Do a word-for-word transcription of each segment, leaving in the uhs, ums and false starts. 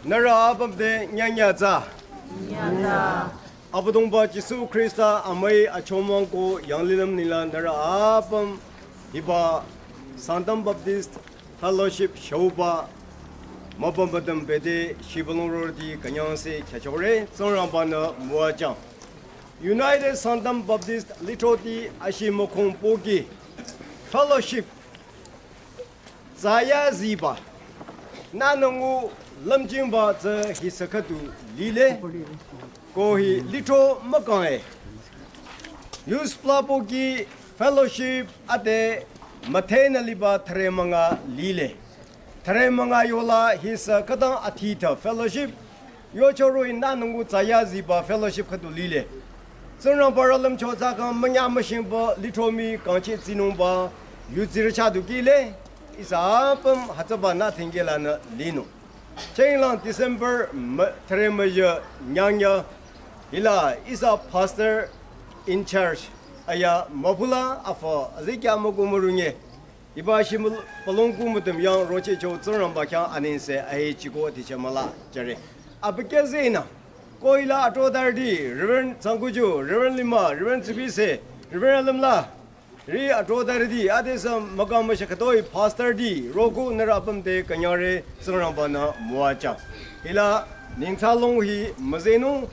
Nührü apüm te nyanya tsa. Abüdongba Jisu Khrista amüi achomang ko yanglilüm nila nührü apüm hiba Sangtam Baptist Fellowship shauba mapüm badüm bete shibülung rorüti künyangse kyachore Tsingrangba-nü müwajüng. United Sangtam Baptist Lithroti ashi mükong pohki fellowship tsaya ziba nünü ngu lümjingba tsü hi sü khüdu lile. Ko hi lithro mükang e. Yusupla pohki fellowship ade müthehnü liba thüre münga lile. Thüre münga yola hi sü khütang athitha fellowship yocho roh-i nünü ngu tsaya ziba fellowship khüdu lile. Tsingrangba rü lümcho tsü kang münya müshingba lithro mii kangcheh tsinungba yudsirü chah du kile. Ihsa apüm hütsüba nü thengkehlanü linung. Chenglang December mü-, thüre müyü nyangya hila ihsa pastor in charge aya mübüla afü azikya müku mürünye. Hiba shimül pülongku mütüm yang rochehcho Tsingrangba khyang anengse ahechi ko tiche müla jüre. Abükyü zenü ko hila atrodarüti Reverend Tsangkuju, Reverend Lima, Reverend Tsibise, Reverend Alümla, ri atrodarüti adesü mükang müsha khütoi pastorti roko nührü apüm te künyangre Tsingrangba-nü müwajüng. Hila ningthsalong hi müzehnung,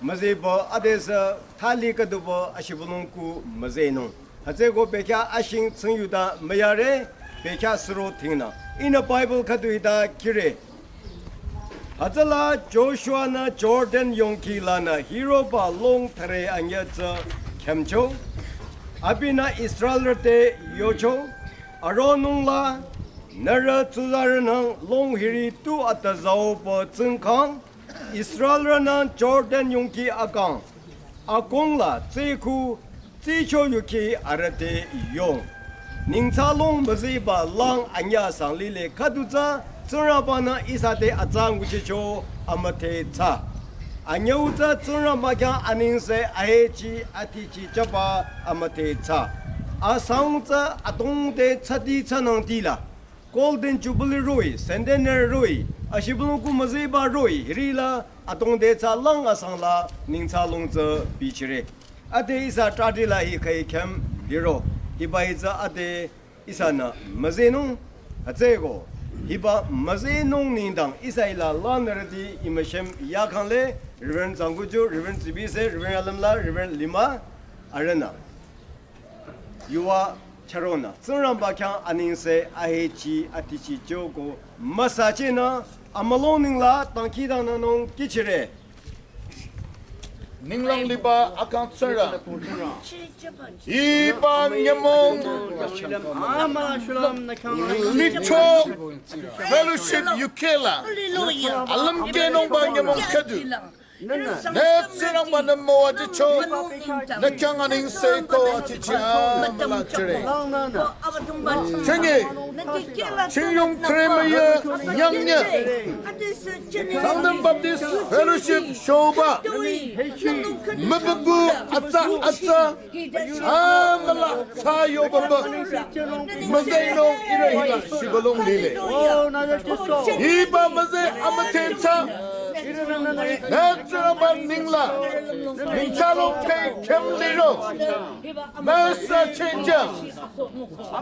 müzehba adesü thali khüduba ashibülung ku müzehnung. Hütsüeko bekhyah ashing tsingyuta müyare, bekhyah suro thingnü. Ihnü Bible khüdu hita kire. Hütsüla Joshua-nü Jordan yongki lanü hiroba long thüre anyüh tsü khümcho. Abinü Israelrü te yocho, Aronungla nührü tsuzarünang long hiri tu atüzauba tsingkhang, Israelrünü Jordan yongki akang, akongla tsiku tsicho yuki arüh te yong. Ningthsalong müzehba lang anyüh asang lile khüdu tsü Tsingrangba-nü ihsa te atsa nguchicho amüdhe tsa. Anyüh tsü Tsingrangba khyang anengse ahechi athichi jüba amüdhe tsa. Asang tsü adrong te tsati tsünang tila Golden Jubilee roh-i, Centenary roh-i, ashibülung ku müzehba roh-i, hirila adrong te tsü lang asangla ningthsalong tsü bichire. Ade ihsa trüti la hi khüi khüm liro, hiba hi tsü ade ihsanü müzehnung, hütsüeko hiba müzehnung nengdang ihsa hila langnürüti imüshem yakhangle, Reverend Tsangkuju, Reverend Tsibise, Reverend Alümla, Reverend Lima, arühnü yuva charonü Tsingrangba khyang anengse ahechi athichi joko müsachehnü amülung nengla dangkhidangnangnung kihchire. Ninglang liba akang Tsingrang, hiba nyümong lithro fellowship yukhela alümkehnungba nyümong khüdu nü Tsingrangba-nü müwajücho, nü khyang anengse ko athichi amüla jüre. Chenge, chingyong thüre müyü nyangnyü Sangtam Baptist Fellowship shauba mübükuh atsa atsa amüla thsa yobaba müzehnung ihrü hila shibülung lile. Hiba müzeh amüdhe tsa. Nü Tsingrangba nengla ningthsalong khüi khüm liro müsachehnung.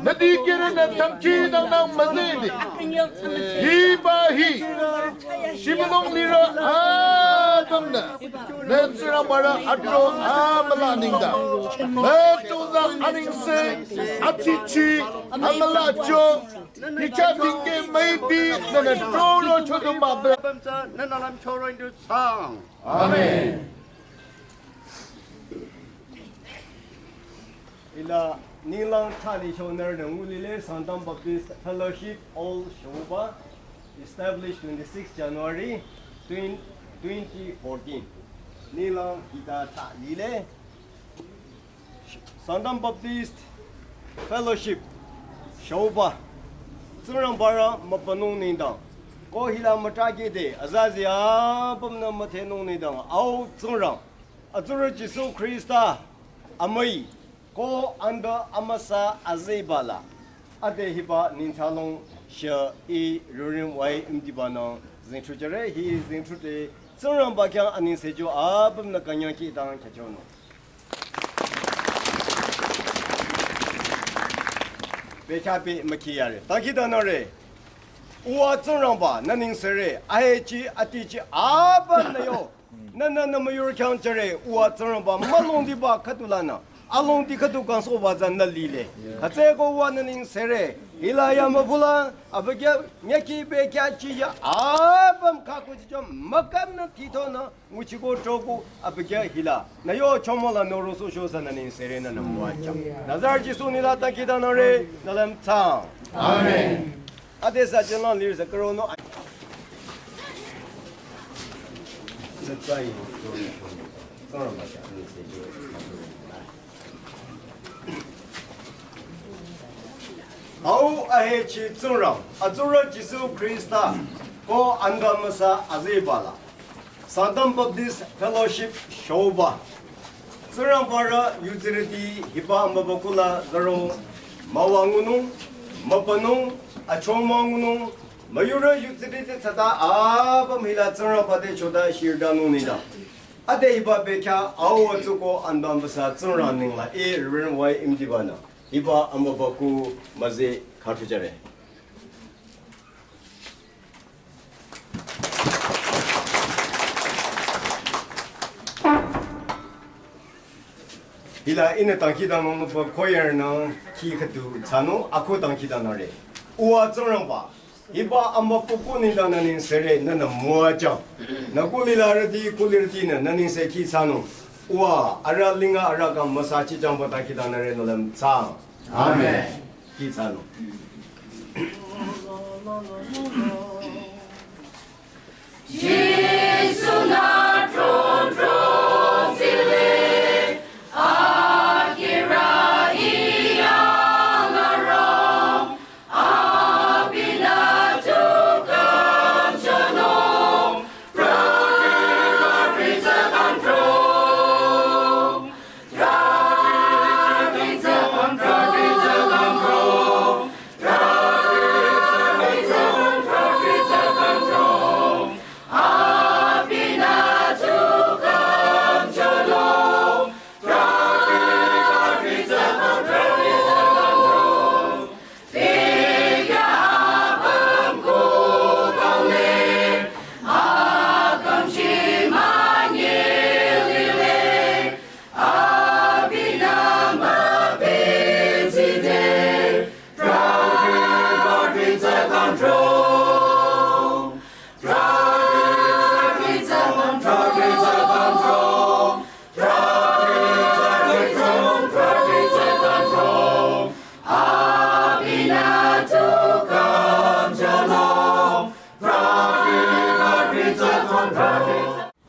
Nü dikehrünü dangkhidangnang müzehde hiba hi shibülung lirü apümnü nü Tsingrangba rü adrong amüla nengdang nü tsuzarü anengse athichi amüla cho. Nü chah dikeh müipi nünü troro chodu mübü. Nünü lümchoro indu tsang. Amen. Hila ninglang thali shonarünü ngulile Sangtam Baptist Fellowship Hall shauba, established twenty-six January twenty, twenty fourteen. Ninglang hita thalile Sangtam Baptist Fellowship shauba Tsingrangba rü mübünung nengdang ko hila mütrahkehde azazi apümnü müthehnung nengdang au Tsingrang, atsurü Jisu Khrista amüi ko anda amüsa azibala Ade hiba ningthsalong shü I Reverend Y Imtiba nü zingthrujüre, hi zingthrute Tsingrangba khyang anengse jo apümnü künyang kih dang khyüchonung. Bekhyah pü mükhiyare. Dangkhidangnangre. Uwa Tsingrangba, nü nengsere, ahechi, atichi, apümnü yo. Nü, nü, nü müyurü khyang jüre, uwa Tsingrangba, mülongdiba khüdu lanü. Alongdi khüdu kangsohba tsü nü lile. Hütsüeko uwa nü nengsere. Hila ya mübüla, abükyü, nyüki bekhyah chi ya, apüm khükuchicho, mükam nü thitonü, nguchiko choko, abükyü hila. Nü yo chomola nü rosohcho sü nü nengsere nü nü müwajüng. Nazarü Jisu nü la dangkhidangnangre, nü lümthsa. Amen. Ade sü jünlang lirü sü karo no. Au ahechi Tsingrang, atsurü Jisu Khrista, ko Anbü Amüsa aziba la. Sangtam Baptist Fellowship shoba. Tsingrangbarü yudsirüti hiba amübükuh la zaro müwangunung, mübünung, achomüngunung, müyurü yudsirüti tsüta apüm hila Tsingrangba te chota shirdanung nida. Ade hiba bekhyah au atsuko Anbü Amüsa Tsingrang nengla I Reverend Y Imtiba nü. Hiba amübükuh müzeh khüthrujüre. Hila ihnü dangkhidangnang nüpü choir nü kih khüdu thsanung ako dangkhidangnangre. Uwa Tsingrangba, hiba amübükuh nengdang nü nengsere nü nü müwajüng. Nü kulilarüti kulirütinü nü nengse kih thsanung. Uwa, arüh linga arüh kang müsachi jüngba dangkhidangnangre nü lümthsa. Amen. Kih thsanung.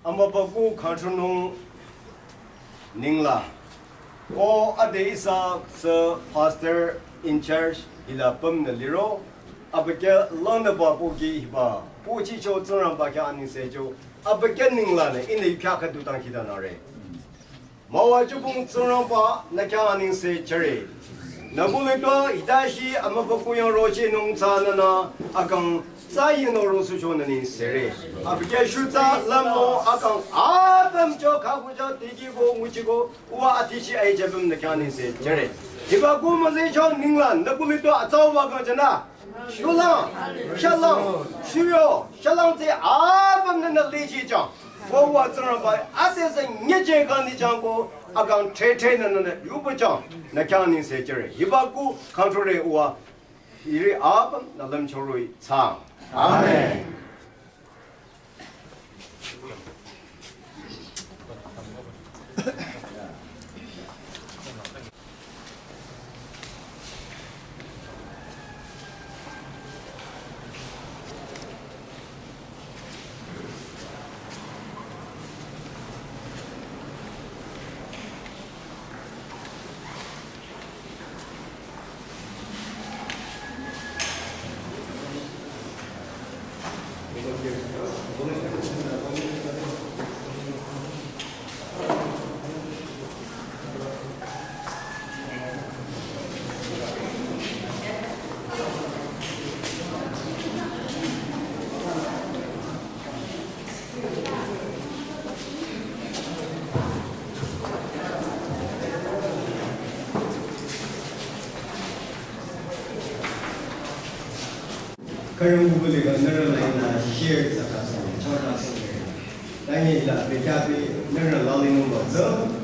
Amübükuh khüthrunung nengla. Ko ade ihsa sü pastor in charge hila pümnü liro. Abükyü langnüba pohki hiba. Pohchicho Tsingrangba khyang anengsecho. Abükyü nenglanü ihnü yu khyah khüdu dangkhidangnangre. Müwajübong Tsingrangba nü khyang anengse jüre. Nü müli tuo hitashi amübükuh yang rochehnung tsünü nü akang tsü yinung rosucho nü nengsere. Abükyü shutsa lümnung akang apüm cho khükucho tikiko nguchiko uwa atichi aijübüm nü khyang anengse jüre. Hiba kuh müzehcho nengla nü müli tuo atsauba kang jünü. Shulüm, shulüm, shuyo, shulüm tsü apümnü nü lichijüng. Ko uwa Tsingrangba, ade sü nyüje kang nijüng ko, akang thretre nü nü nü yubujüng, nü khyang anengse jüre. Hiba kuh khüthrure uwa, hiri apüm nü lümcho roh-i thsaang. Amen. Arang bubuli ka nara laina share tsaka song, chaka song. Tangi la pekapi nara lalinung ba tsang.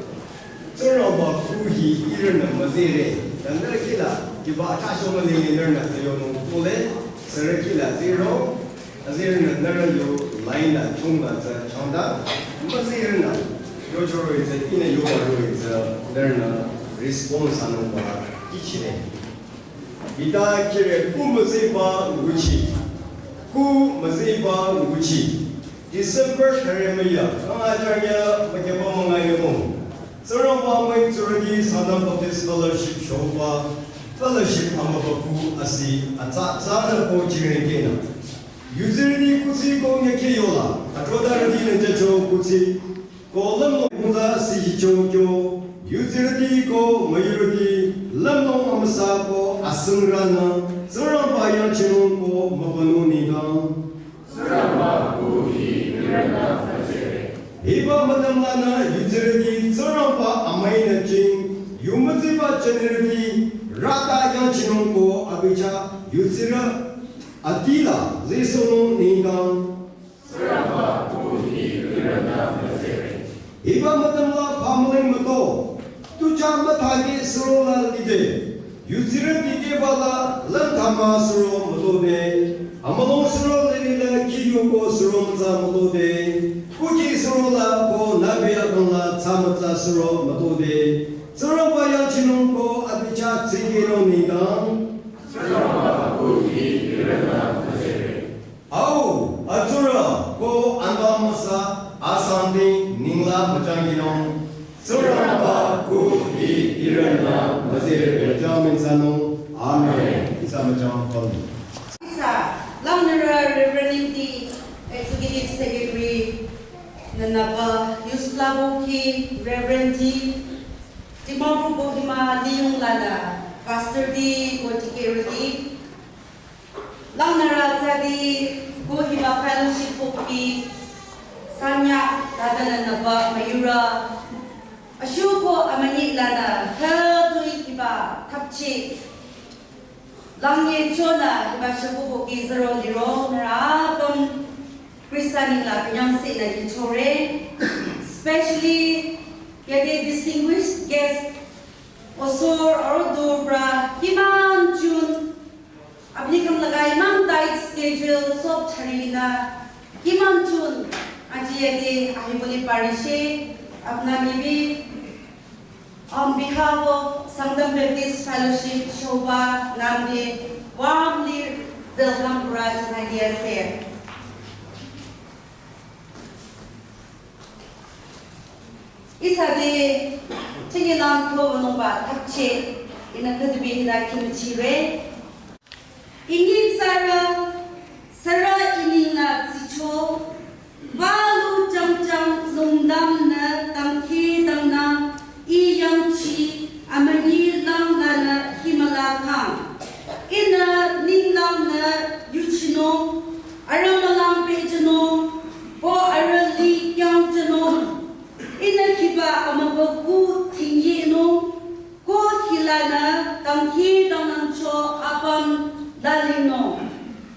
Tsingrangba ku hi ihrünü müzire. Tanda kila, kiba acha shoma lingi nara na tsayo nung kule, sara kila zero. Azirünü nara yo laina chunga tsa chanda. Müzirünü. Yo choro itsa, ina yo baro itsa, nara na response anung ba ichire. Ita kire ku müziba nguchi. Ku müziba nguchi. December thare maya, kang ajarnya makeba mangai mo. Tsingrangba mai tsuragi Sangtam Baptist Fellowship shoba, fellowship amaba ku asi, atsa tsana ko chire kena. Yuzirdi kutsi ko ngeke yola, atroda rdi ne jacho kutsi, ko lamno mula si jicho kyo, yuzirdi ko mayurdi, lamno amsa ko asung rana, Tsingrangba yang chinung ko mabanu ni dang. Hiba madam lana yuzirdi Tsingrangba amai na ching, yumüziba chenirdi, rata yang chinung ko abicha, yuzira, atila, zisonung ni dang. Hiba madam la family mato, tucha mathagi suro la lide. Yuzirdi keba la lantama suro mato de. Amalong suro lili la kiyu ko suro matsa mato de. Kuki suro la ko nabi akang la tsa matsa suro mato de. Tsingrangba yang chinung ko abicha tsingino ni dang. Au, atsurü, ko anba masa, asante, ningla machanginung. Tsingrangba ku hi ihrünü müzire. Jamin sanung. Amen. Isa machang pang. Isa, langnara Reverend Limti, Executive Secretary, nanaba, Yusuf Labuki, Reverend T, Dimapur Kohima, Liyung Lada, Pastor D, Kotike Rudi, Langnara tsadi ko hiba fellowship popi sanya tadana naba mayura. Ashuko amani lana ha tui hiba thapchi. Langye chona hiba shuko poki zero liro nara apam Krista ningla pinyang se na kichore. Especially yade distinguished guest osor aro dubra kiman chun Apni kam lagai mang tight schedule sob chari na kiman chun aji ade ahi boli parishe apna mibi on behalf of Sangtam Baptist Fellowship shoba namde warmly welcome kura janai diya se. Isa de chingi lang ko nungba thapche ina kadubi ina kimchi re. Ingi tsara, sara iningla tsicho, balu changchang lungdam na tangki dangna, i yangchi, amani lang lana himala kang. Ina ninglang na yuchino, aramalang pechino, ko arali kyang chino, ina hiba amabaku tingye no, Ko hilanü dangkhidangnangcho apüm dalingnung.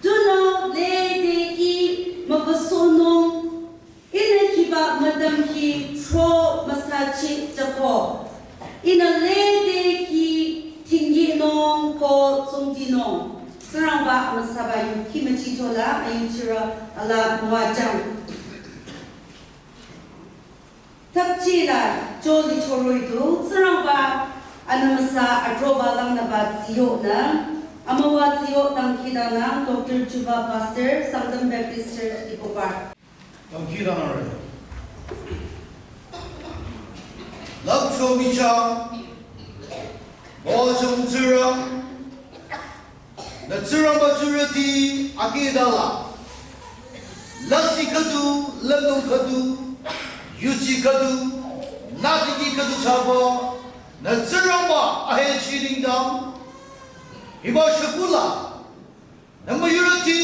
Tunüo lede i mübüsohnung. Ihnü hiba müdüm hi tro müsachi jüko. Ihnü lede hi tinginung ko tsungdinung. Tsingrangba amüsaba yu hi müchichola ayuchirü ala müwajang. Thapchila choli choroi du, Tsingrangba anümüsa atroba langnüba tsiyo nü, amüwa tsiyo dangkhidangnang Doctor Chuba Pastor, Sangtam Baptist Church, Ikopa. Dangkhidangnang re. Lamcho michang, bo chong Tsingrang, Nü Tsingrangba tsurüti akidala. Lasih khüdu, lümlong khüdu, yuchi khüdu, nütiki khüdu chaba, nü Tsingrangba ahechi nengdang, hiba shükuhla, nü müyurüti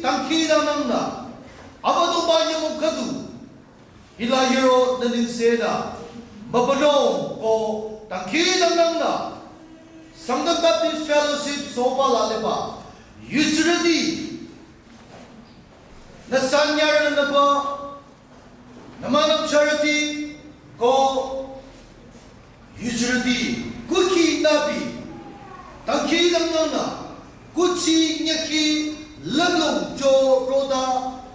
dangkhidangnangnü, Abüdongba nyümong khüdu, hila yuro nü nengsenü, mübünung ko dangkhidangnangnü, Sangtam Baptist Fellowship soba la liba, yuchirüti, Nü sanyarü nüba, nü manam charüti, ko yujirüti, kuki nabi, tangki lamnana, kuchi nyaki lamlong jo roda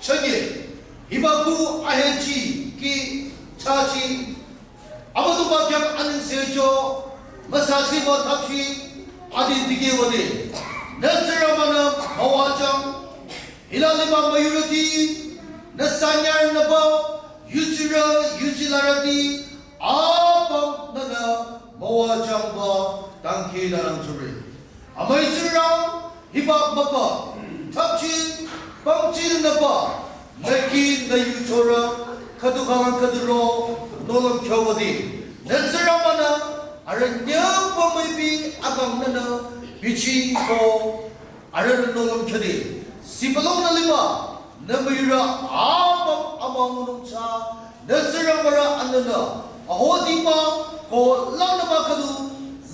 chanye, hiba ku ahechi ki chachi, Abüdongba khyang anengse cho, müsachi wa thapchi, adi dikeh wüde. Nü Tsingrangba-nü müwajüng, hila liba müyurüti, nü sanyarü nüba, yujirü, yujilarüti, apüm nünü müwajüngba, dangkhidangnang jüre. Amüi Tsingrang, hiba mübü, thapchi, pangchi nüba, nü ki nü yuchorü, khüdu khangang khüdu ro, nohlüm khyowüde. Nü Tsingrangba-nü, arüh nyüba müipi akang nünü, bichi ko, arüh nohlüm khyode. Sibülung nü liba, nü müyurü apüm amüwanung cha, nü Tsingrangba-rü anünü, ahodingba, ko langnüba khüdu,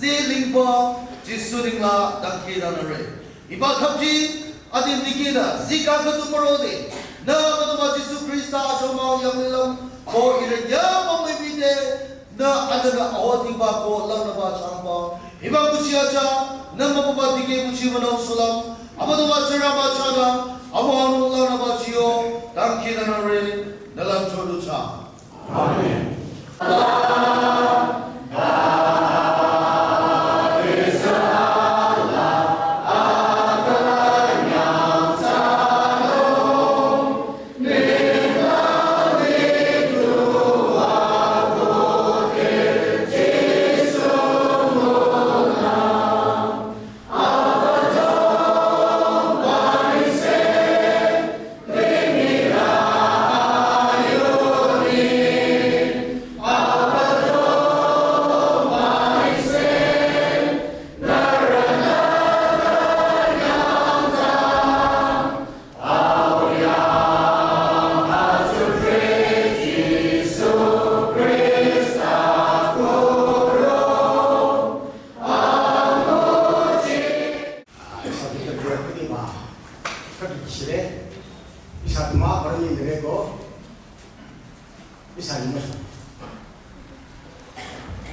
zelingba, Jisu nengla dangkhidangnangre. Hiba thapchi, adin dikehda, zika khüdu mürode, nü Abüdongba Jisu Khrista achomang yanglilüm, ko ihrü nyüba müipi te, nü anünü ahodingba ko langnüba changba. Hiba kuchi acha, nü mübüba dikeh kuchi wünung sulüm. Abüdongba Tsingrangba chahnü, amüwanung langnüba chiyo, dangkhidangnangre, nü lümcho du cha. Amen. Ah, ihsa tu kadi kadi ma, kadi kishire, ihsa tu ma, barani mere ko, ihsa ni ma.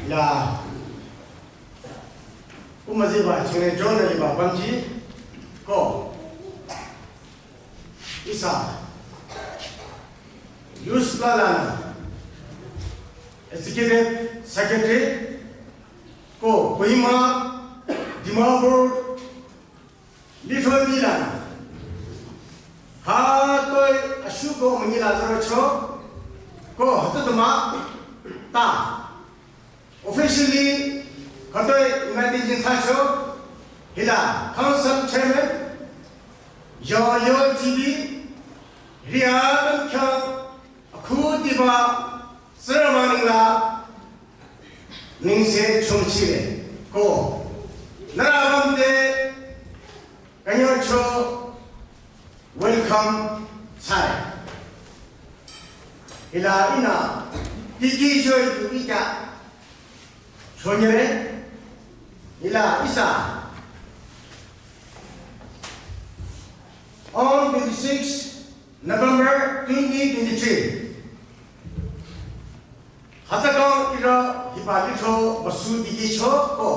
Ya, umazi ba, chire John ni ba, pamji, ko, ihsa, Yusuf la la na, Executive Secretary, ko Kohima, Dimapur, lithro nila. Hatoi ashuko münila zero cho, ko hatu tuma, ta. Officially, hatoi United Nations cho, hila Council Chairman, yo yo G B, ria dan kya, aku tiba, Tsingrangba nengla, nengse chomchire ko. Nührü apüm te, künyacho welcome sai. Hila ihnü, tiki joy tu ika. Chonyere, hila ihsa. On twenty-six November twenty twenty-three. Hatakang ira hiba lithro basu dikehcho ko.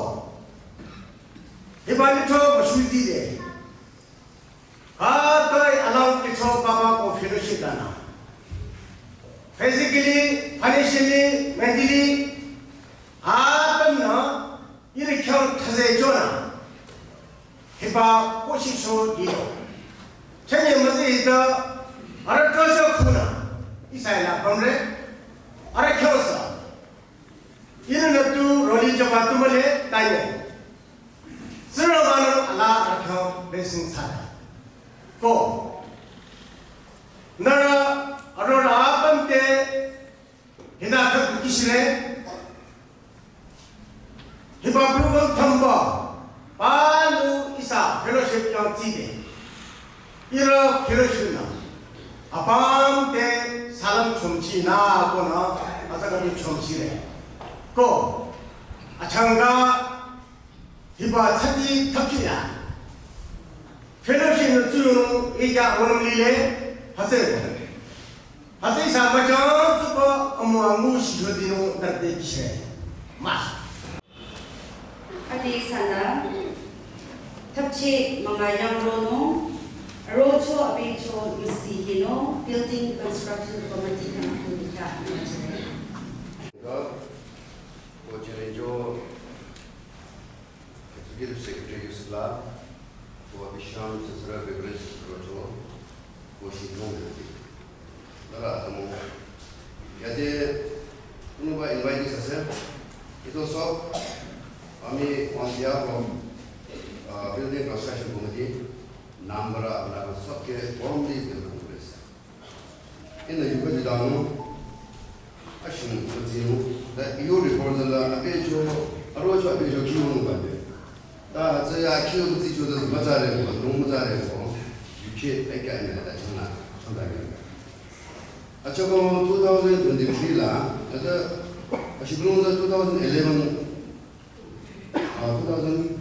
Hiba lithro basu dide. Hatoi alang lithro papa ko fellowship lana. Physically, financially, mentally, apümnü iri khyang thaze chona. Hiba koshi so diyo. Chanye mazi hita, ara tosho khuna. Isai la pamre, ara khyang sa. Iri natu roli jaba tumale tanye. Tsingrangba-nü ala ara khyang blessing thsada. Ko. Nührü, arora apüm te, hina khat kishire. Hiba program thamba, palu ihsa fellowship yang tside. Ira fellowship na. Apüm te salam chomchi na ko na, asa kami chomchi re. Ko, achanga, hiba tsati thapchi ya. Fellowship na tsunung ika wonung lile, Hütsüeko, hütsü ihsa müchang tsüba amüwa nguchi chodinung nüte biche. Mas. Ade ihsanü thapche münga yangronung, arocho abicho yusi hinung, Building Construction Committee khyang akhudikhya müchire. Ko challenge Executive Secretary Yusuf la, ko Abisham Sisra Beverage Rocho, ko Shidong Rati. Dara atamo. Yade, unuba invite sase. Ito sok, ami on behalf of, uh, Building Construction Committee, nambara, nambara sabke warmly welcome kure ase. Ihnü yukhadi dangno, ashung kutsino, ta iyo report la abecho, arocho abecho kiyo no bade. Ta hütsü ya kiyo kutsi cho ta müzare ko, no müzare ko, yukhe ekya ina ta chana, chana ya. Achako two thousand twenty-three la, ata, ashibulong ta two thousand eleven, Ah, two thousand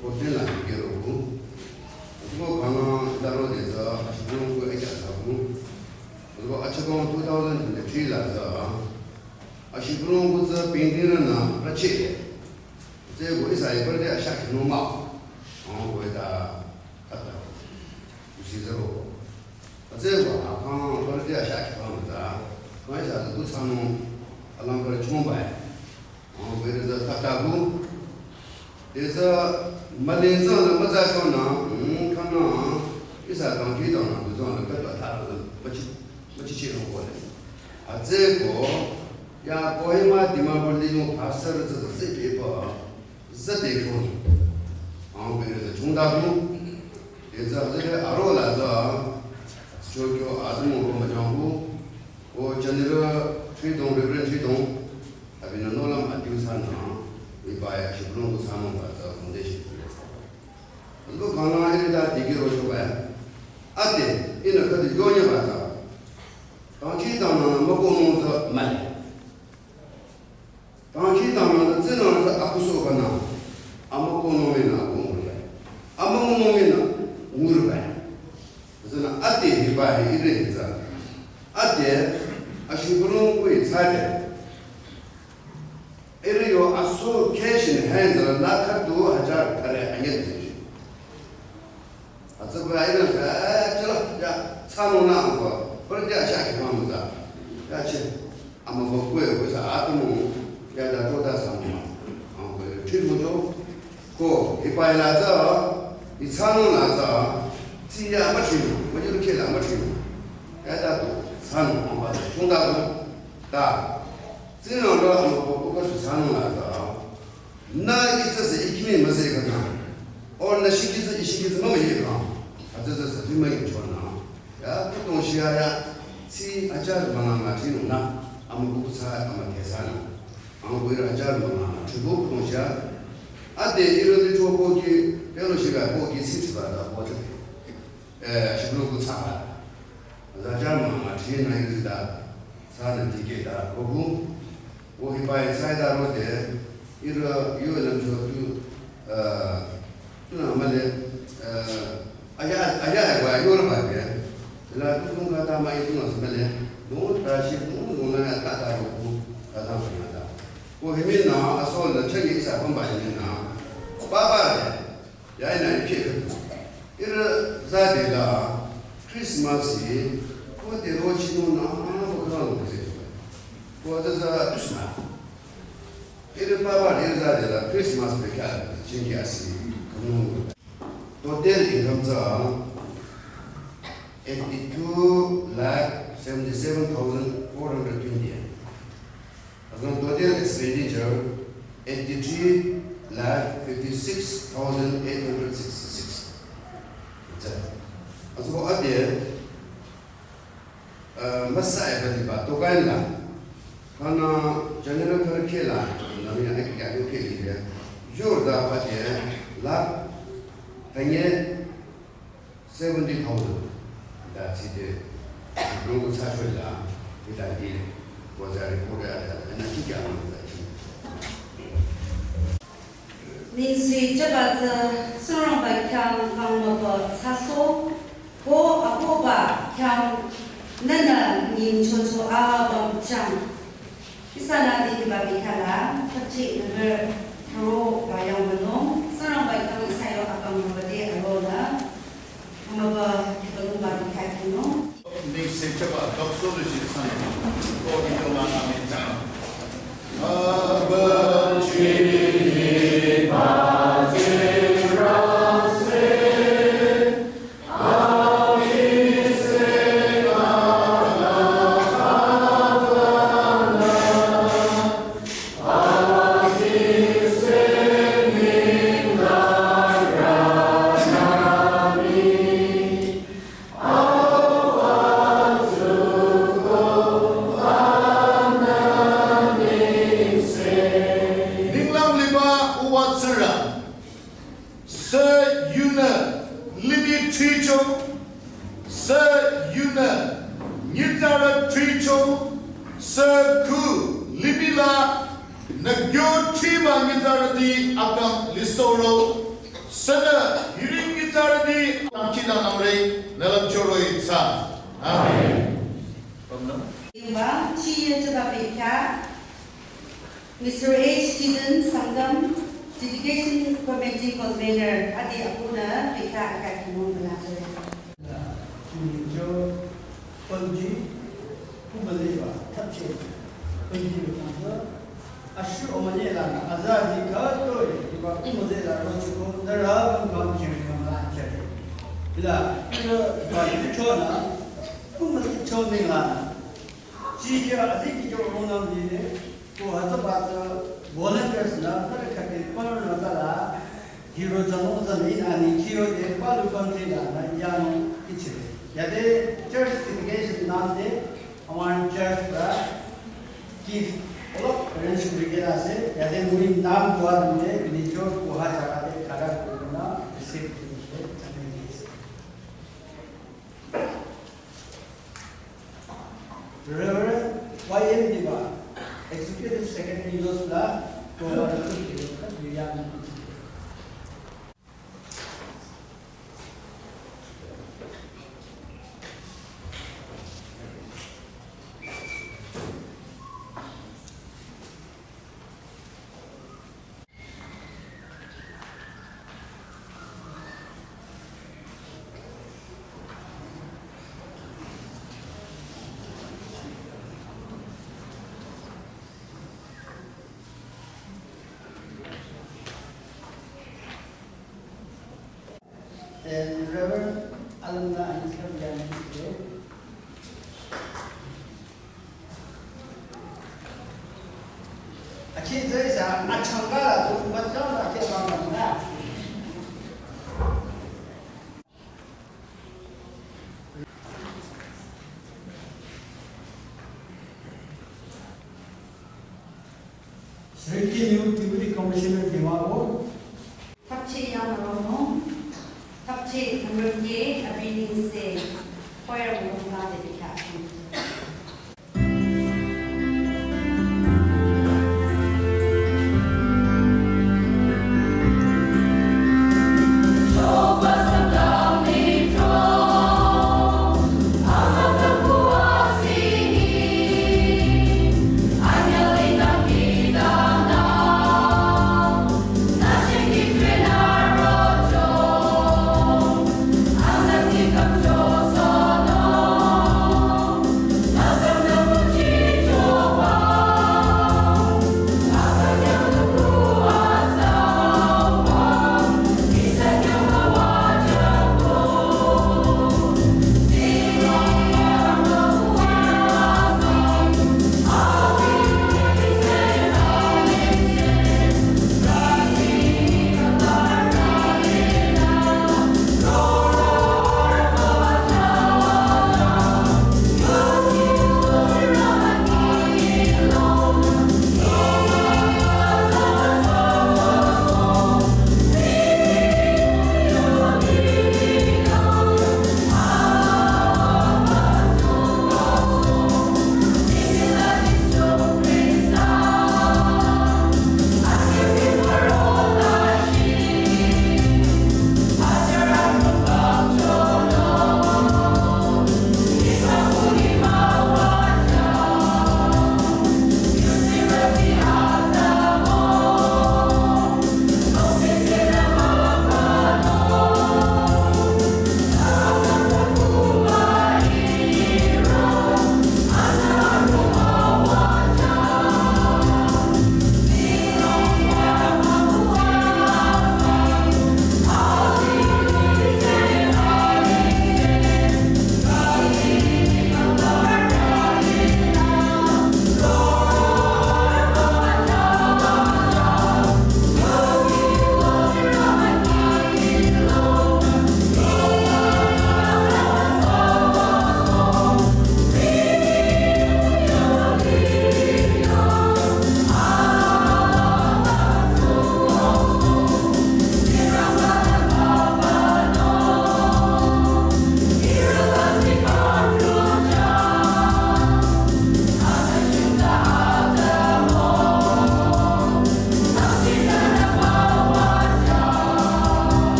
fourteen la kero ku. Ko kanga daro de za, ashibulong ku ekya za ku. Ko achako two thousand twenty-three la za, ashibulong ku za pingdira na rache. Ze ko isa ibar de asha kino ma. Ah, ko eta kata. Usi zero. Hütsüeko, akang, parati asha kipang za, kang isha tu tsano, alang kare chongbai. Ang, bere za tatabu. Deza, malen zang na, maza kong na, hmm, kang na, isa kang ki dang na, bu zang na, kata ta, machi, machi chi rong ko le. Hütsüeko, ya Kohima Dimapur li yung pastor za za zi pe pa, Zade kyo. Ang bere za chungda kyo. Deza zade aro la za. Chokyo azumo ko majang ko. O General Chidong, Reverend Chidong. Abinü nolam atiu sana. Iba ya shibulong ko sana ba za foundation ko le sa. Lo kanga iri da digi ro shoba ya. Ate, ina kadi yonya ba za. Tangchi tangna mako mo za mali. Tangchi tangna tsü nang sa akuso kana. Ama kono mena ako ngurbai. Ama kono mena ngurbai. Zana ate hiba hi ire za. Ate ashibulong ko itsade. Ire yo aso cash in hand la lakh tu hajar kare anyet. Atsaba ina sa, eh, chalo, ya, tsano na ko, parati asha kipang za. Ya che, ama ko kwe ko sa atomo, ya da to da sa ma. Ang ko tri mo jo. Ko, ipa la za, i tsano la za, tsi ya ma tri mo, ma ju ke la ma tri mo. Ya da to, tsano, ang ba, chungda ko, da. Tsino lo, ama ko, ko ka tsano la za. Na itsü se ikimi müse kana. Or na shikitsü ishikitsü mama ye kana. Hütsü tsü tsü tima ye chona. Ya, kutong shia ya. Tsi ajar manga ma tino na. Ama kukutsa ama kesana. Ama kuira ajar manga ma. Chubo kutong shia. Ade iro de chuo koki, pero shiga koki sitsi ba da kote. Eh, shibulu kutsa. Za ajar manga ma tino na iro da. Sa na dike da. Koku. Wo hiba ya sai da ro de, ira yo lam jo tu, eh, tu na male, eh, aya, aya ya wa yo la ba de. La tu nung ka ta ma yi tu na sa male. No ta shi, no, no na ya ta ta ro ku, ta ta ma na ta. Wo hi mi na, a so la cha yi sa kon ba yi mi na. Ba ba de. Ya ina ipye khatu. Ira zade la Christmas hi, ko de ro chino na, ko kano ko se. Ko za za Christmas. Ira papa ira zade la Christmas pe kya, chingi asi, kano. Total income za eighty-two lakh seventy-seven thousand four hundred twenty. Azan total expenditure eighty-three lakh fifty-six thousand eight hundred sixty-six. Aza ko ade, uh, masa ya badi ba tokai la, kana general kar ke la, nami ya ke ya ke ke ya, yur da ba de la, tanye Seventy thousand. Da tside, nungu tsachwe la, ita di, waza report ya da, na kikya ma za chi. Ningsi chaba tsü, Tsingrangba khyang kang maba tsaso, ko akoba, Khyang nünü nyingchocho apüm chang. Ihsanü di hiba bikhala, thapche nübür thüro ba yangbanung, Tsingrangba khyang ihsa yo apüm mübade aronü, amüba hiba nungba bikha kinung. Ningse chaba doxology sang. Ko di yo la na me chang. Abba chini ba zira se. Ninglang liba uwa Tsingrang. Sü yunü limih thricho, sü yunü nyitsarü thricho, sü khu limih la nü kyo thriba nyitsarüti akang lisoro, sünü hiri nyitsarüti akang chida namre nü lümchoro itsa. Amen. Yungba, chi ye chaba pekya, Mister H. Tiden Sangam, Dedication Committee Convener, adi apunü pekha akakinung bela jere. Chungjo, Panji, Kumaleba, Tapche, Panji, Panji, Ashu Omanyela, Azadi, Kato, Iba Kumalela, Rochiko, Dara, Kamjiri, Kamala, Jere. Ila, ila, Iba Kuchona, Kumali Chonela, Jija, Aziki, Ronam, Dine, Ko hütsüba tsü volunteers nü, nührü khüte pünü nü tsüla, hiro jamo tsü nü inü ni chiyo de palu pangte la nü yang ichire. Yade church dedication nü de, amar church la gift, olok arrange kuri kena ase, yade mui nam kuwa de, nijo kuha jaga de khara kuri na receive kuri de, chane de. Reverend Y M Diba, Executive Secretary, Yosla, Program Executive, Vivian. And Reverend Alumna and Reverend Achi zai sa achanga la tu bachang la ke bang bang la. Sri New Deputy Commissioner Dimapur. Thapche yang rono, thapche number K, abi ningse, choir rono la de bikha.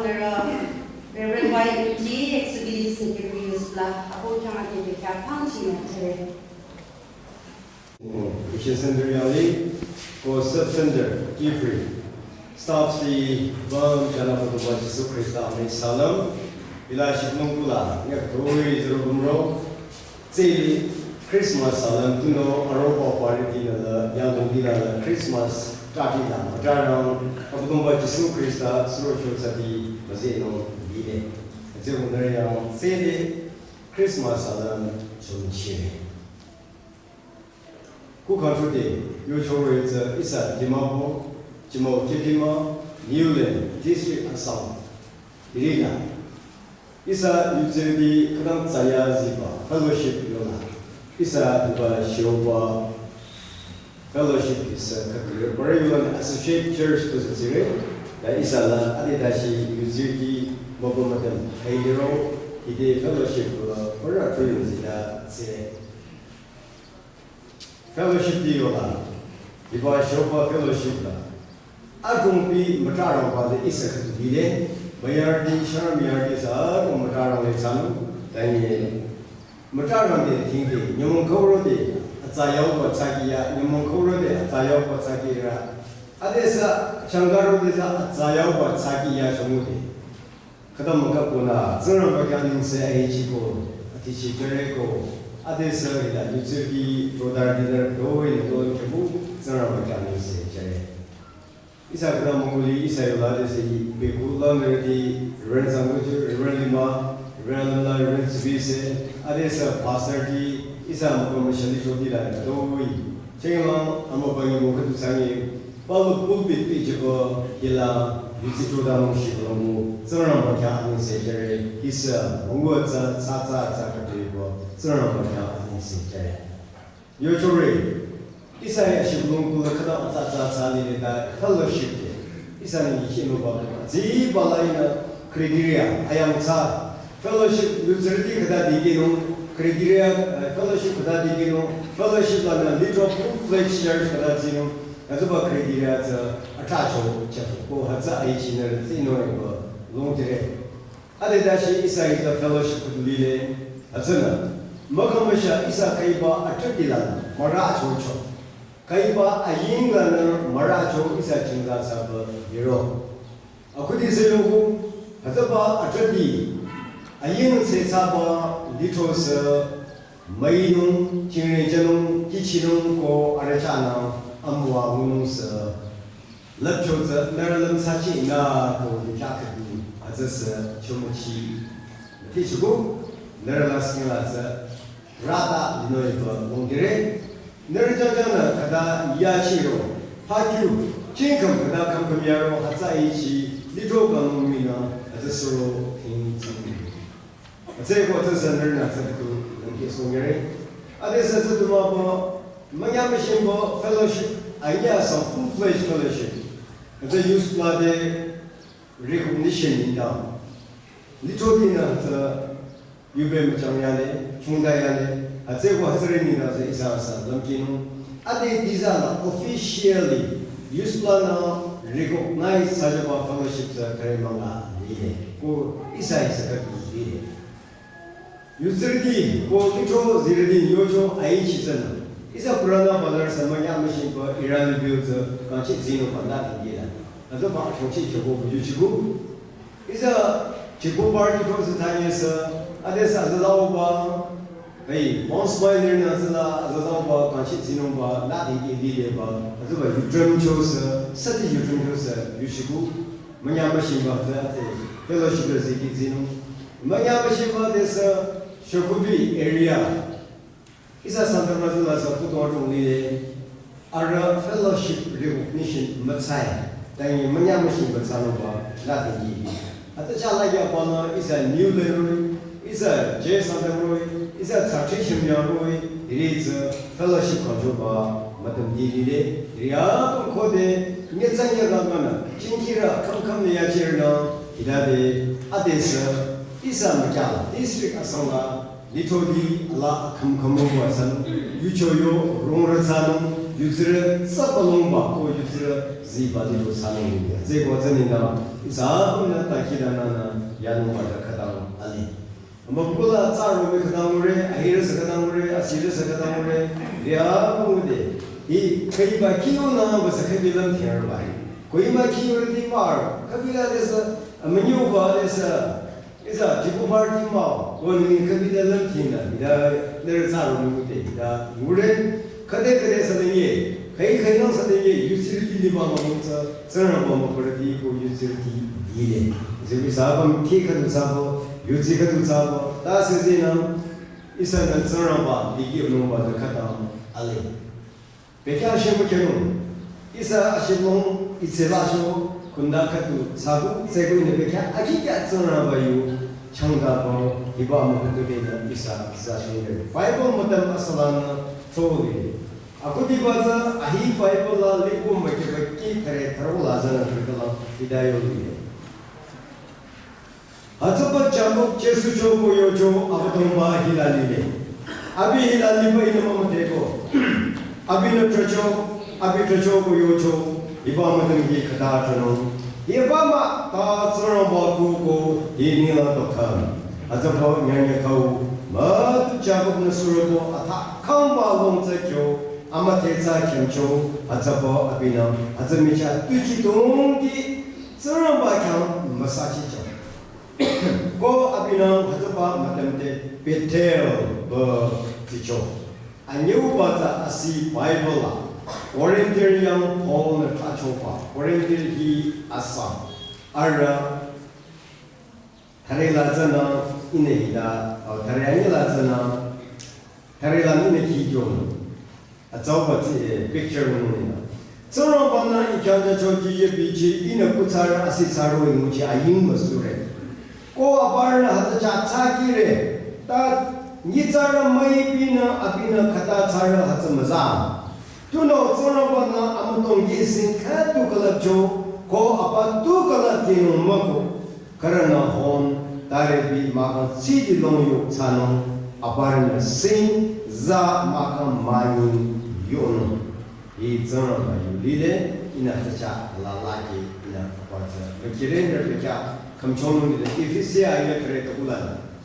Reverend Y M T, Executive Secretary, Yusuf la, apu khyang ake bekhyah pangchi na tere. Mission Center yangli, ko Sub Center, Kiphire. Staff si, bang, jana kotoba Jisu Krista, amen, salam. Ila shiknung kula, nyak doi zero gumro. Tsili Christmas salam tuno aroba pari dina la, yang dong dina la Christmas tati la, matarang, akotoba Jisu Krista, suro sho sati, mazeno, dine. Etse unare yang, tsili Christmas salam, chum chire. Ku khangchude, yochore tsü ihsa Dimapur, Chimau Chekima, Niuland, District Assam. Irina, ihsa yutsirüti khütang tsaya ziba fellowship yonü. Ihsa diba shioba fellowship ihsa khütang pare yonü associate church ko tsire. Da ihsa la ade dashi yutsirüti mabo matam haidero, ide fellowship ko la pare tuyo zida tsire. Fellowship ti yola, diba shioba fellowship la. Adrongpi matarangba de ihsa khüdu bile, mayarüti, shara mayarüti sa adrong matarang le tsanu, tanye. Matarang de tingde, nyamong kauro de, atsa yaoba tsaki ya, nyamong kauro de, atsa yaoba tsaki ra. Ade sa, changaro de sa, atsa yaoba tsaki ya shongu de. Khütang mükapkonü, Tsingrangba khyang nengse ahechi ko, atichi jüre ko, ade sü hila yutsirüti trodar diner doi ne doi khebu, Tsingrangba khyang nengse jüre. Ihsa khütang mükuli, ihsa yola ade sü hi, beku la nerüti, Reverend Zangguju, Reverend Lima, Reverend Lamla, Reverend Tsubise, ade sü pastor ti, ihsa mükap mashali choti la doi. Chengla, ama bangi mo khüdu sangi, Palu pulpit pi jeba hila yutsi choda mung shi balamu, Tsingrangba khyang anengse jüre, ihsa mungwa tsa, tsa, tsa, tsa, kate ba, Tsingrangba khyang anengse jüre. Yochore, ihsa ya shi balamu kula khütang tsa, tsa, tsa, lile ta fellowship de, ihsa ni yichi no ba, zi bala ina criteria, ayang tsa, fellowship, yutsirüti khüta dikino, criteria, eh, fellowship khüta dikino, fellowship la na little full-fledged church khüta zino, hütsüba criteria tsü athracho chah ko hütsü aichi nü zino eba longdire. Ade dashi ihsa ita fellowship khüdu lile, hütsünü, mükap masha ihsa kaiba atrüti la, maracho cho. Kaiba aying la nü maracho ihsa chingda saba yiro. Akhudi sü yoku, hütsüba atrüti, aying se tsaba litro sü, müinung, chingre janung, kichinung ko arachanang, amwa ngunung sü. Lüpcho tsü, nührü lüm sachi na ko likya khüdu, hütsü sü, chomuchi. Ti chuku, nührü la singla tsü, rata lino iba longdire. Nührü jajana khüta yachi ro, pakyu, chingkam khüta kamkam yaro, hütsü aichi, litro kanung mina, hütsü suro, ting ting. Hütsü ko hütsü sü nührü nü hütsü khüdu, lümke songere. Ade sü hütsü duma bo, manya machine bo, fellowship, anya sa full-fledged fellowship. Hütsü youth la de, recognition nengdang. Litro dina tsü yube müchang yale, chungda yale, hütsüeko hütsüri nengdang tsü ihsa sa lümkinung. Ade diza la officially, youth la nü recognize thsajüba fellowship tsü kare manga lile. Ko ihsa ihsa ka lile. Yutsirüti, ko litro zirüti yocho aichi tsünü. Ihsa Purana Bazar sü manya machine ba irani bill tsü kangchi zino ba la tingila. Hütsüba chongchi chobo yuchiku. Ihsa chiku bar litro sü tanye sü, ade sü azalaoba, hey, once by year na sü la azalaoba kangchi zino ba la tingila ba, hütsüba yutrim cho sü, sati yutrim cho sü, yuchiku. Manya machine ba tsü ate fellowship le ziki zino. Manya machine ba de sü Shokhubi area. Ihsa Sangtam la tsü la sü kuto tong lile. Ara fellowship recognition mütsai. Tangi manya machine ba tsü no ba la de yi. Ate cha la ya ba na ihsa Niuland roi, ihsa J Sangtam roi, ihsa Tsatri Shimya roi, iri tsü fellowship control ba mütam di lile. Iri a kong khode, nyetsa nyega ngana, chingkira kam kam ne ya chirna, hidade, ade sü, ihsa mükya, district asang la, litro di, ala kam kam mo wa san, yucho yo, rong ra san, Yutsirü tsapalongba ko yutsirü ziba liro sanung ya. Tseko tsü nina, ihsa apümnü takhidangnangnü yanungba tsü khütang ali. Ama kula tsarü mi khütang ngure, ahirü sü khütang ngure, asirü sü khütang ngure, ria ngure. Hi khüiba kiyonü ba sü khübi lümthingba. Khüiba kiyorüti mar, khübi la de sü, amünyoba de sü, ihsa, jiku party mah, ko ni khübi de lümthingna, ida, nere tsarü mi kute, ida, ngure, khüde khüde sü de ye, khüi khüi nang sü de ye, yutsirüti liba mah mungsa, Tsingrangba mah party ko yutsirüti yile. Zi ihsa apüm ki khüdu tsabo, yutsi khüdu tsabo, ta sü zinang, ihsanü Tsingrangba, dikeh nungba de khütang, ale. Bekhyah shemükhyanung, ihsa ashilong, itsela sho, kunda khüdu, tsabu, tsegu ine bekhyah, akikya Tsingrangba yu, changdaba, hiba mah khüdu de na, ihsa, ihsa shungde. Bible mütam asalanü, toli. Akhudiba tsü, ahi Bible la, likum ba keba ki thare, tharo la zanü, khüdu la, hidayo lile. Hütsüba Jakob Jisu cho ko yocho Abüdongba hila lile. Abi hila liba ina mama teko. Abinü chocho, abi chocho ko yocho, hiba müdüm hi khüta chonung. Hiba mah ta Tsingrangba ku ko hi nila dokhan. Hütsüba nyanya kau, mütu Jakob nü surübo ata kangba longtsa kyo, ama tetsa khyamcho, hütsüba abinü, hütsü micha tuji dongki, Tsingrangba khyang müsachi cho. Ko abinü hütsüba müdümte Bethel ba ticho. Anyüba tsü asi Bible la. Korinthir yang Paul nü thrachoba. Korinthir hi asa. Ara. Thare la tsünü ine hida. Au thare anyi la tsünü. Thare la ine hi kyo. Atsauba tsü, eh, picture ngunung nina. Tsingrangba nü i khyang ja cho ji ye bichi, inü kuthsarü asi thsarü nguchi aying müsure. Ko aparünü hütsü cha thsakire. Ta nyitsarü müipinü abinü khüta thsarü hütsü müza. Tunüo Tsingrangba nü amütong yising khüdu külüpcho, ko apa tu külüp kinung müko. Khürünü hon, taripi mahkhang tsidi long yo thsanung, aparünü sing, za mahkhang manying yonung. Hi Tsingrangba yu lile, inü tsü cha la laki, inü apa tsü. Mükire nü rikya, khümchonung lile, Efesia inü kre to ulan.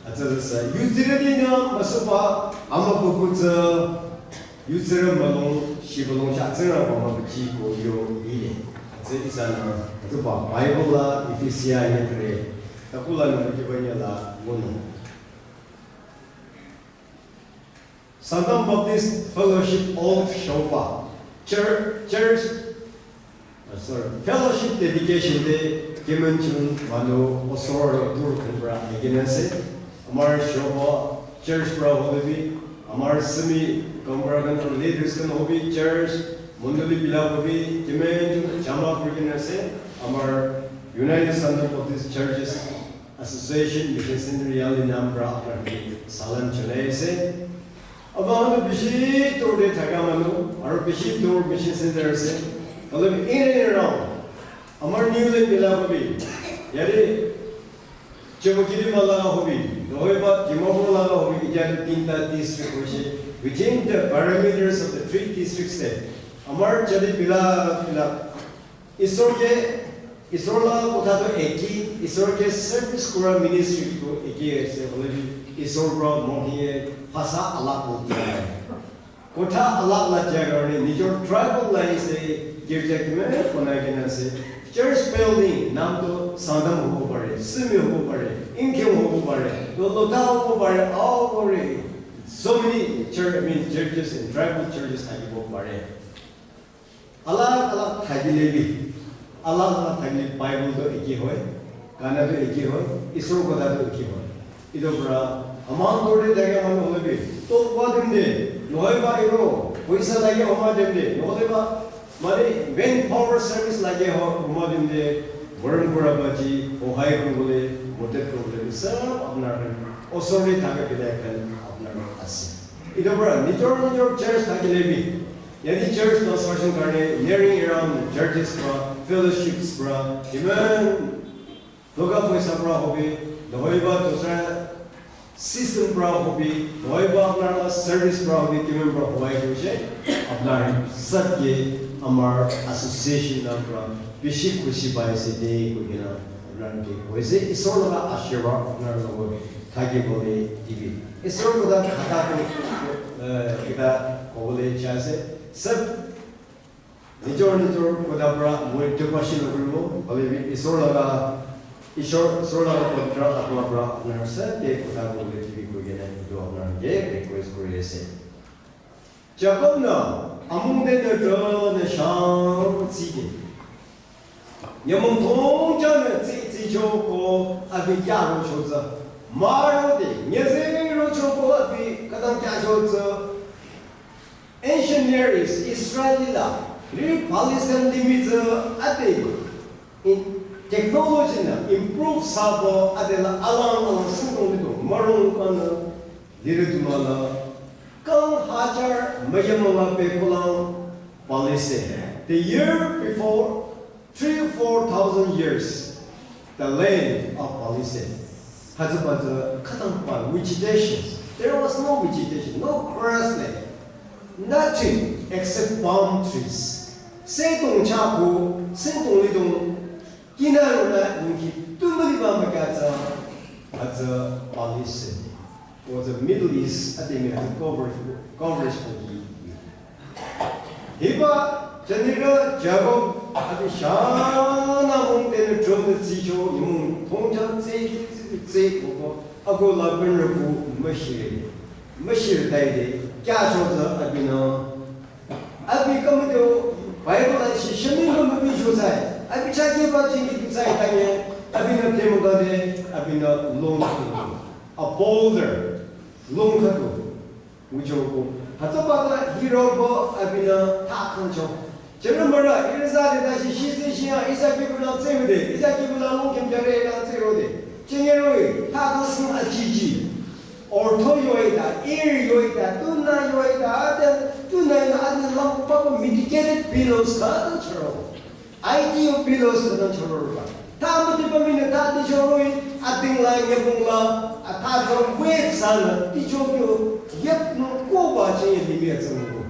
Atsü tsü, yutsirüti nü, müsuba, ama buku tsü, Yutsirü mülung, shibülung sha Tsingrangba mah bichi ko yo lile. Tsü ihsanü, hütsüba Bible la, Efesia inü kre, takula nü kiba inü la ngunung. Sangtam Baptist Fellowship of Shoba, Church, Church Uh, sorry, fellowship dedication te Kimenchun Manu Osor Tur Kumbra Agency, আমাৰ Shoba Church পৰা হ'বি, আমাৰ Simi Kumbra kan leaders kan হ'বি, church মণ্ডলী বিলাক হ'বি, Kimenchun jama কৰি কিনে আছে, আমাৰ United Sangtam Baptist Churches Association Mission Center ইয়ালি নাম পৰা আপোনালোকে চালান জনাই আছে। Abang hanu bishi dur te thaka manu, aru bishi dur mission center ase. Matlab, in and around. Amar New Delhi mila hobi. Yari, Chumoukedima laga hobi. Nohoiba, Dimapur laga hobi. Itiya tu tinta district hoise. Within the parameters of the three districts te. Amar jadi bila, bila Isor ke, Isor la kotha to eki, Isor ke service kora ministry to eki ase, hoile bi Isor pra mohi bhasha alag hoi jai. Kotha alag lag jai karone nijor tribal line se girja kiman banai kena ase. Church building naam to Sangtam hobo pare, Simi hobo pare, Yimkhiung hobo pare, to Lotha hobo pare, Ao hobo pare. So many church, I mean churches and tribal churches thakibo pare. Alag alag thakile bi, alag alag thakile Bible to eki hoi, kana to eki hoi, Isor kotha to eki hoi. Etu pra, amang kore thaka manu hoile bi, to kowa dem de, nohoiba iro, poisa lage homa dem de, nohoiba, mane, manpower service lage ho, homa dem de, varam kora baji, ohai kuribole, motet kuribole, sob apnar khan, osor te thaka bilai khan, apnar khan ase. Etu pra, nijor nijor church thakile bi, Yadi church construction karone nearing around churches pra, fellowships pra, kiman toka poisa pra hobi, nohoiba dusra System pra hobi, hoiba apnar la service pra hobi, kimen pra hoiba kushe, apnar satke amar association na pra, bishi khushi paise de, kukina, apnar ke, hoise, Isor la ashirwad, apnar la wo, thaki bole, dibi. Isor ko da khata ko, eh, kita, kobole chase, sab, Nijor nijor kotha pra moi tepashin kuribo, hoilebi Isor laga, Isor, Isor laga pavitra atma pra apnar sab ke kotha kobole dibi koikena etu apnar ke request kuri ase. Jakob nü amung te nü tro nü shang tsike. Nyümong thongcha nü tsi tsicho ko abi kya rocho tsü. Maro de, nyüze rocho ko abi khütang kya cho tsü. Ancient Near East, Israel la, hiri Palestine limih tsü ade, in technology nü improve thsaba ade la alang alang singdong lido, mürong kanü, liri tumala, kang hajar müyamüwa pekulang Palestine. The year before, three, four thousand years, the land of Palestine. Hütsüba tsü khütang pa vegetation. There was no vegetation, no grassland, nothing except palm trees. Sedong chako, sedong lidong, kinarü la yungki tumüliba mükya tsü, hütsü Palestine. Or the Middle East, ade mi coverage, coverage ko ki. Hiba, janira Jakob, abi shana mung tene tro de zicho, yimung, tongchang tse, tse, tse, tse, koko, ako la benre ku, mashire, mashire tai de, kya cho tsü, abi nü, abi kama de, Bible la shi, shami kama bi cho tsai, abi cha ke ba jing ki tsai tanye, abi nü temo ga de, abi nü long, a boulder, long ka to. Ngucho ko. Hütsüba ta hirobo abinü ta khangcho. Jeremiah, irü za de ta shi shi zi shi ya, ihsa kibu la tsü de, ihsa kibu la long kim jare la tsü ro de. Chenye ro, ta khang sing a ji ji. Ortho yoi ta, ear yoi ta, tuna yoi ta, ade, tuna yoi ta, ade lang papa medicated pillows ka ta charo. Ideal pillows ka ta charo ba. Ta mu ti pa mi ne ta ti charo, a ting la, nye bung la, a ta charo wave sa la, ti cho kyo, yep no ko ba che ye di mi a tsang ko.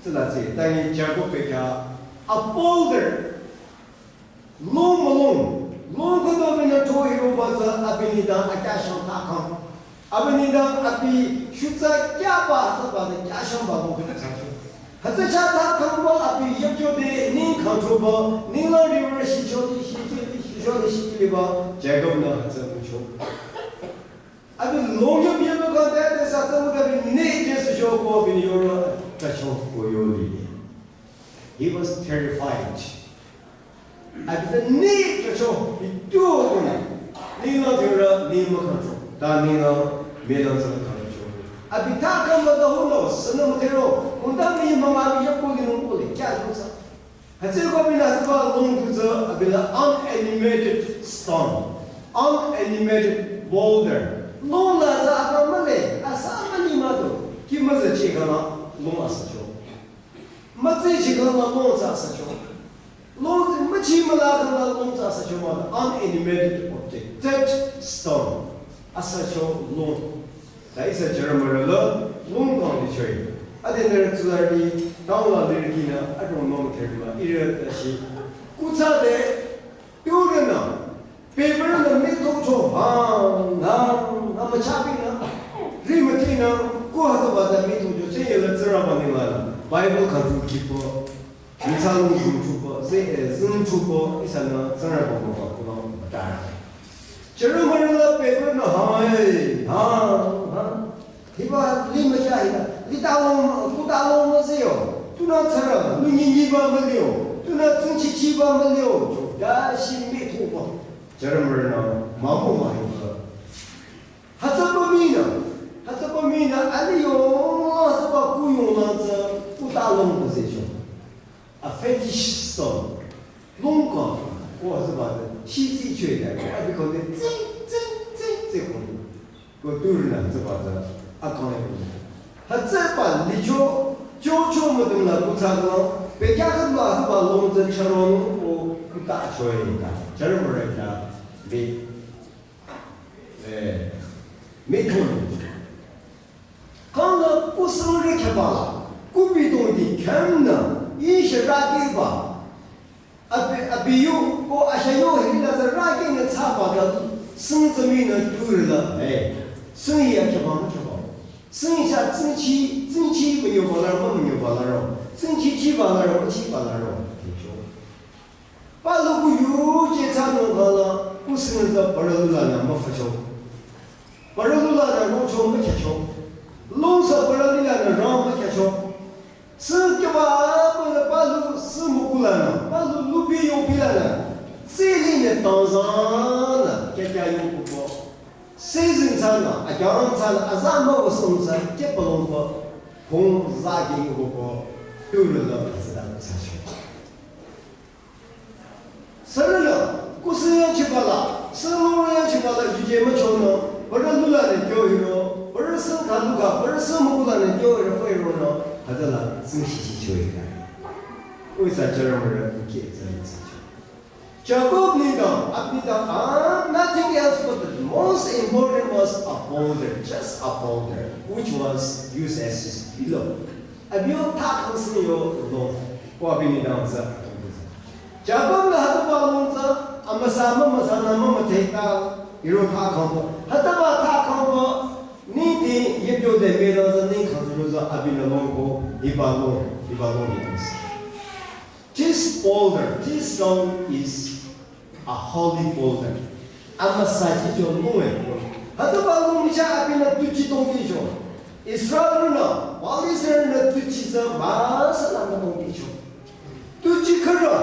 Tsü la tsü, ta ye Jakob pe kya, a boulder, long mo long, long ko do mi na to hiro ba tsü, abi nü ta a kya shang ta khang. Abi nü ta abi shu tsü kya ba, tsü ba tsü kya shang ba mo ko tsü. Hütsü cha ta khang ba abi yep cho de, nü khang cho ba, nü la river shi cho de, shi cho de, shi cho de, shi de ba, Jakob nü hütsü mu cho. Abi long yap yap ka de de sa ta mu abi ne je su jo ko abi ni yo ro ta cho ko yo li. He was terrified. Abi ta ne ta cho bi tu ko na. Ni la de ra ni ma ka cho. Ta ni la me la sa ka cho. Abi ta ka ma da ho no sa na mu te ro. Ko ta ni ma ma bi yap ko ni no ko le kya ko sa. Hütsü ko abi nü tsü ba long tu tsü abi la unanimated stone, unanimated boulder. Long la tsü abi male, a sa mani ma do. Ki ma tsü che ka la long a sa cho. Ma tsü che ka la long tsü a sa cho. Long tsü ma chi ma la ka la long tsü a sa cho ma do. Unanimated object, that stone. A sa cho long. Ta ihsa Jeremiah la long kang di choi. Ade nere tsü la ri town la ri ki na, a dong nong te ma, ira ta shi. Ku tsü de, tu de na, paper na mi to cho, ha, na, na ma cha bi na, ri ma ti na, ku ha to ba da mi to cho, che ye la tsü ra ba ni la na, Bible ka tu ki po. Nitsa lung zung chukpa, zi, eh, zung chukpa, ihsa nü Tsingrangba ko ba, ko ba, ba ta. Jeremiah la paper nü ha, eh, ha, ha. Hiba, li ma sha hiba, li ta long, ku ta long ma zi yo. Tu nü tsara, lu ni ni ba ma li yo. Tu nü tsung chi chi ba ma li yo. Jo, da shi mi tu ba. Jeremiah nü, ma mo ma hiba. Hütsü ba mi nü, hütsü ba mi nü, a li yo, hütsü ba ku yo la tsü, ku ta long ma zi yo. A fetish stone. Long ka, ko hütsüba de, shi zi chwe de, ko abi ko de, tsing, tsing, tsing, tsing ko. Ko tu ri na hütsüba de, a ko ne. Hütsüba li cho, cho cho mo de la ku cha ko, pe kya ka la hütsüba long de cha ro no, ko ku ta chwe de, cha ro mo re da, be. Eh, mi thong, Sing tsü mii nü turü la, eh, sing ya khyaba mü khyaba. Sing sha tsing chi, tsing chi mü yo ba la ro, mü yo ba la ro. Tsing chi chi ba la ro, mü chi ba la ro. Khyücho. Palu ku yuje thsanung khala, ku sing tsü parü lu lanü müfücho. Parü lu lanü longcho mü khyücho. Long sü parü lu lanü rang mü khyücho. Sü khyaba pü palu sü müku lanü, palu lupi yongpi lanü, sili ne tangzang la, kya kya yong kupo. Season tsü nü, akyarang tsü nü, aza mü wüsong tsü, kya palong pü, kong za ki yong kupo, turü la, aza da sa shi. Sürünü, kusü yangchiba la, sü lung yangchiba la, yuje müchonü, parü lu lanü kyo hiro, parü sü kha lu kha, parü sü müku lanü kyo hiro, fü hiro nü, hütsüla, sü shishi cho hiro. Uisa charamara, uki etsa etsa cho. Jacob nengdang, apnengdang, ah, nothing else but the most important was a boulder, just a boulder, which was used as his pillow. Abi yo tha khang sing yo lo, ko abi nengdang tsü. Jacob nü hütsüba long tsü, amüsa mümüsa nü mümüthehta, iro tha khang pü. Hütsüba tha khang pü, ningti yip yo de me lo tsü, ning khang tsü yo tsü, abi nü long ko, hiba long, hiba long hi amüsa. This boulder, this stone is a holy boulder. Amüsa chi cho mung e. Hütsüba long micha abi nü tuchi tongki cho. Israelrü nü, Palestine nü tuchi tsü müsa la nü tongki cho. Tuchi khürü,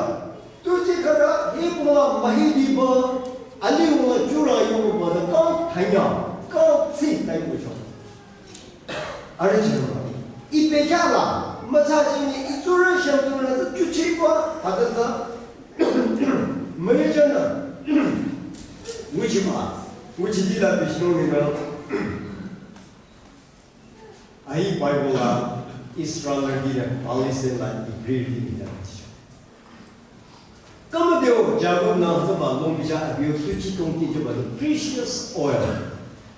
tuchi khürü, hi pula mahi diba, ali wala chura yong ba da kang thanya, kang tsi thai cho. Arüh chirüba, ipe kya la, mütsa chini, itsurü shemtsurü tsü chuchiba, hütsü tsü, müyechanü, nguchiba, nguchidi la bishno ni na, ahi Bible la, Israel la dile, Palestine la, Hebrew dile la. Kama deo Jacob nü hütsüba long bicha abi yo tuchi tongki choba the precious oil.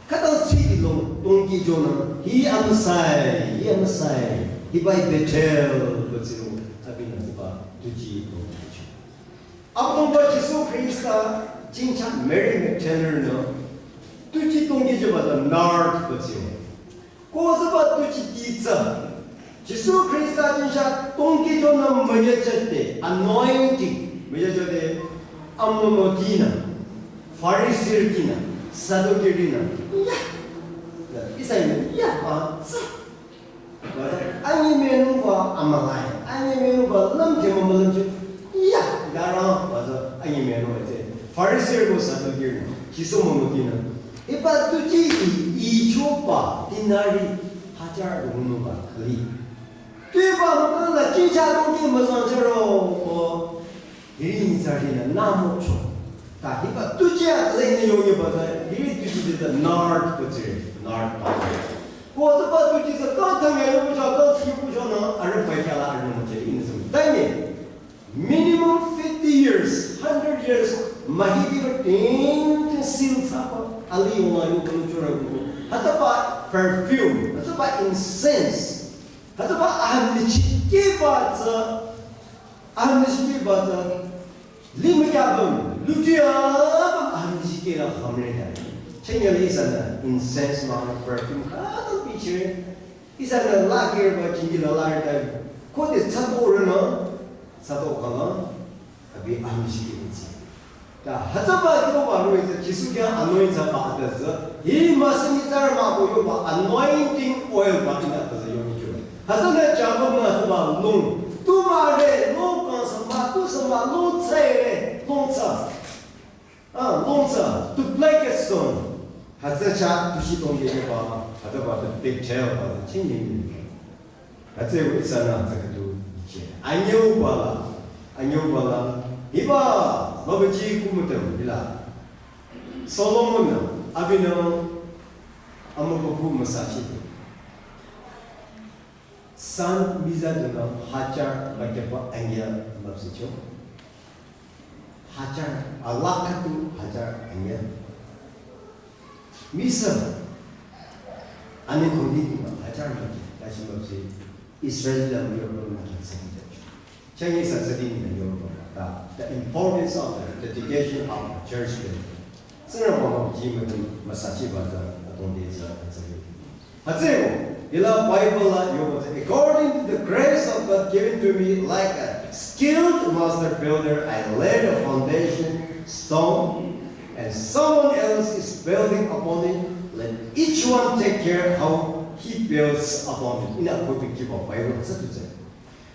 Khüta sidi long tongki chonü hi amüsa e, hi amüsa e, hiba hi Bethel, ko tsiro abi nü hütsüba tuchi tongki cho. Abüdongba Jisu Khrista jingcha Mary Magdalene nü tuchi tongki choba the nard ko tsiro. Ko hütsüba tuchi ti tsü. Jisu Khrista jingcha tongki chonü müyechate, anointing, müyechate, amümo tinü, Farisirü tinü, Sadukirü tinü. Ya. Ya, ihsa yinü, ya, ba, tsü. Ba tsü, anyi menu ba amülai, anyi menu ba lümche mümülümche. Ya, darang, ba tsü, anyi menu ba tsü. Farisirü ko Sadukirü, Jisu mümo tinü. Hiba tuchi i, ichoba dinari hajar rungnuba khali. Tuiba mükang la chicha tongki müzang charo ko. Hiri nyitsarü nü namo cho. Ta hiba tuchi a zeng ni yongi ba za, hiri tuchi de the nard ko tsire, nard ba. Ko hütsüba tuchi tsü kang thang ya yong cho, kang si yong cho nü, arüh bai kya la arüh mo che, in sum. Dai ne. Minimum fifty years, hundred years, mahi diba ting ting seal thsaba, ali yong la yong kang chora yong. Hütsüba perfume, hütsüba incense, hütsüba aham ni chikeba tsü, aham ni chikeba tsü, limit ya bam, luti ya bam, aham ni chikela hamre da. Chenya le ihsa nü incense ma perfume, hütsü bichire. Ihsa nü la kire ba chingi la la re tai. Khode tsato re nü, tsato khala, abi amüshiki nitsi. Ta hütsüba kyoba roh-i tsü Jisu khyang anoint thsaba ata tsü. Hi müsü nyitsarü mah ko yoba anointing oil ba ina ata tsü yongi kyo. Hütsünü Jacob nü hütsüba long. Tu mah re, long kang samba, tu samba, long tsü re, long tsü. Ah, long tsü, to blanket stone. Hütsü chah, tushi tongki choba, hütsüba the Bethel ba tsü chingyi. Hütsü wü ihsa nü hütsü khüdu che. Anyüba la, anyüba la, hiba, babaji kumütüm hila. Solomon nü, abinü, amübükuh müsachi. San miza dunü hajar mükyüba anyü müpsehcho. Hajar, alakatu hajar anyü. Misü, ani kondi dunü hajar mükyü, tashi müpseh, Israel la müyurba mükyü sehcho. Chingi sa tsadi ni müyurba, ta, the importance of the dedication of the church building. Tsingrangba mah ji mah ji mah sa ji ba za adong de za za. Hütsüko, hila Bible la yoba tsü, "According to the grace of God given to me, like a skilled master builder, I laid a foundation stone, and someone else is building upon it. Let each one take care how he builds upon it." Ina ko bi ki ba Bible tsü tu tsü.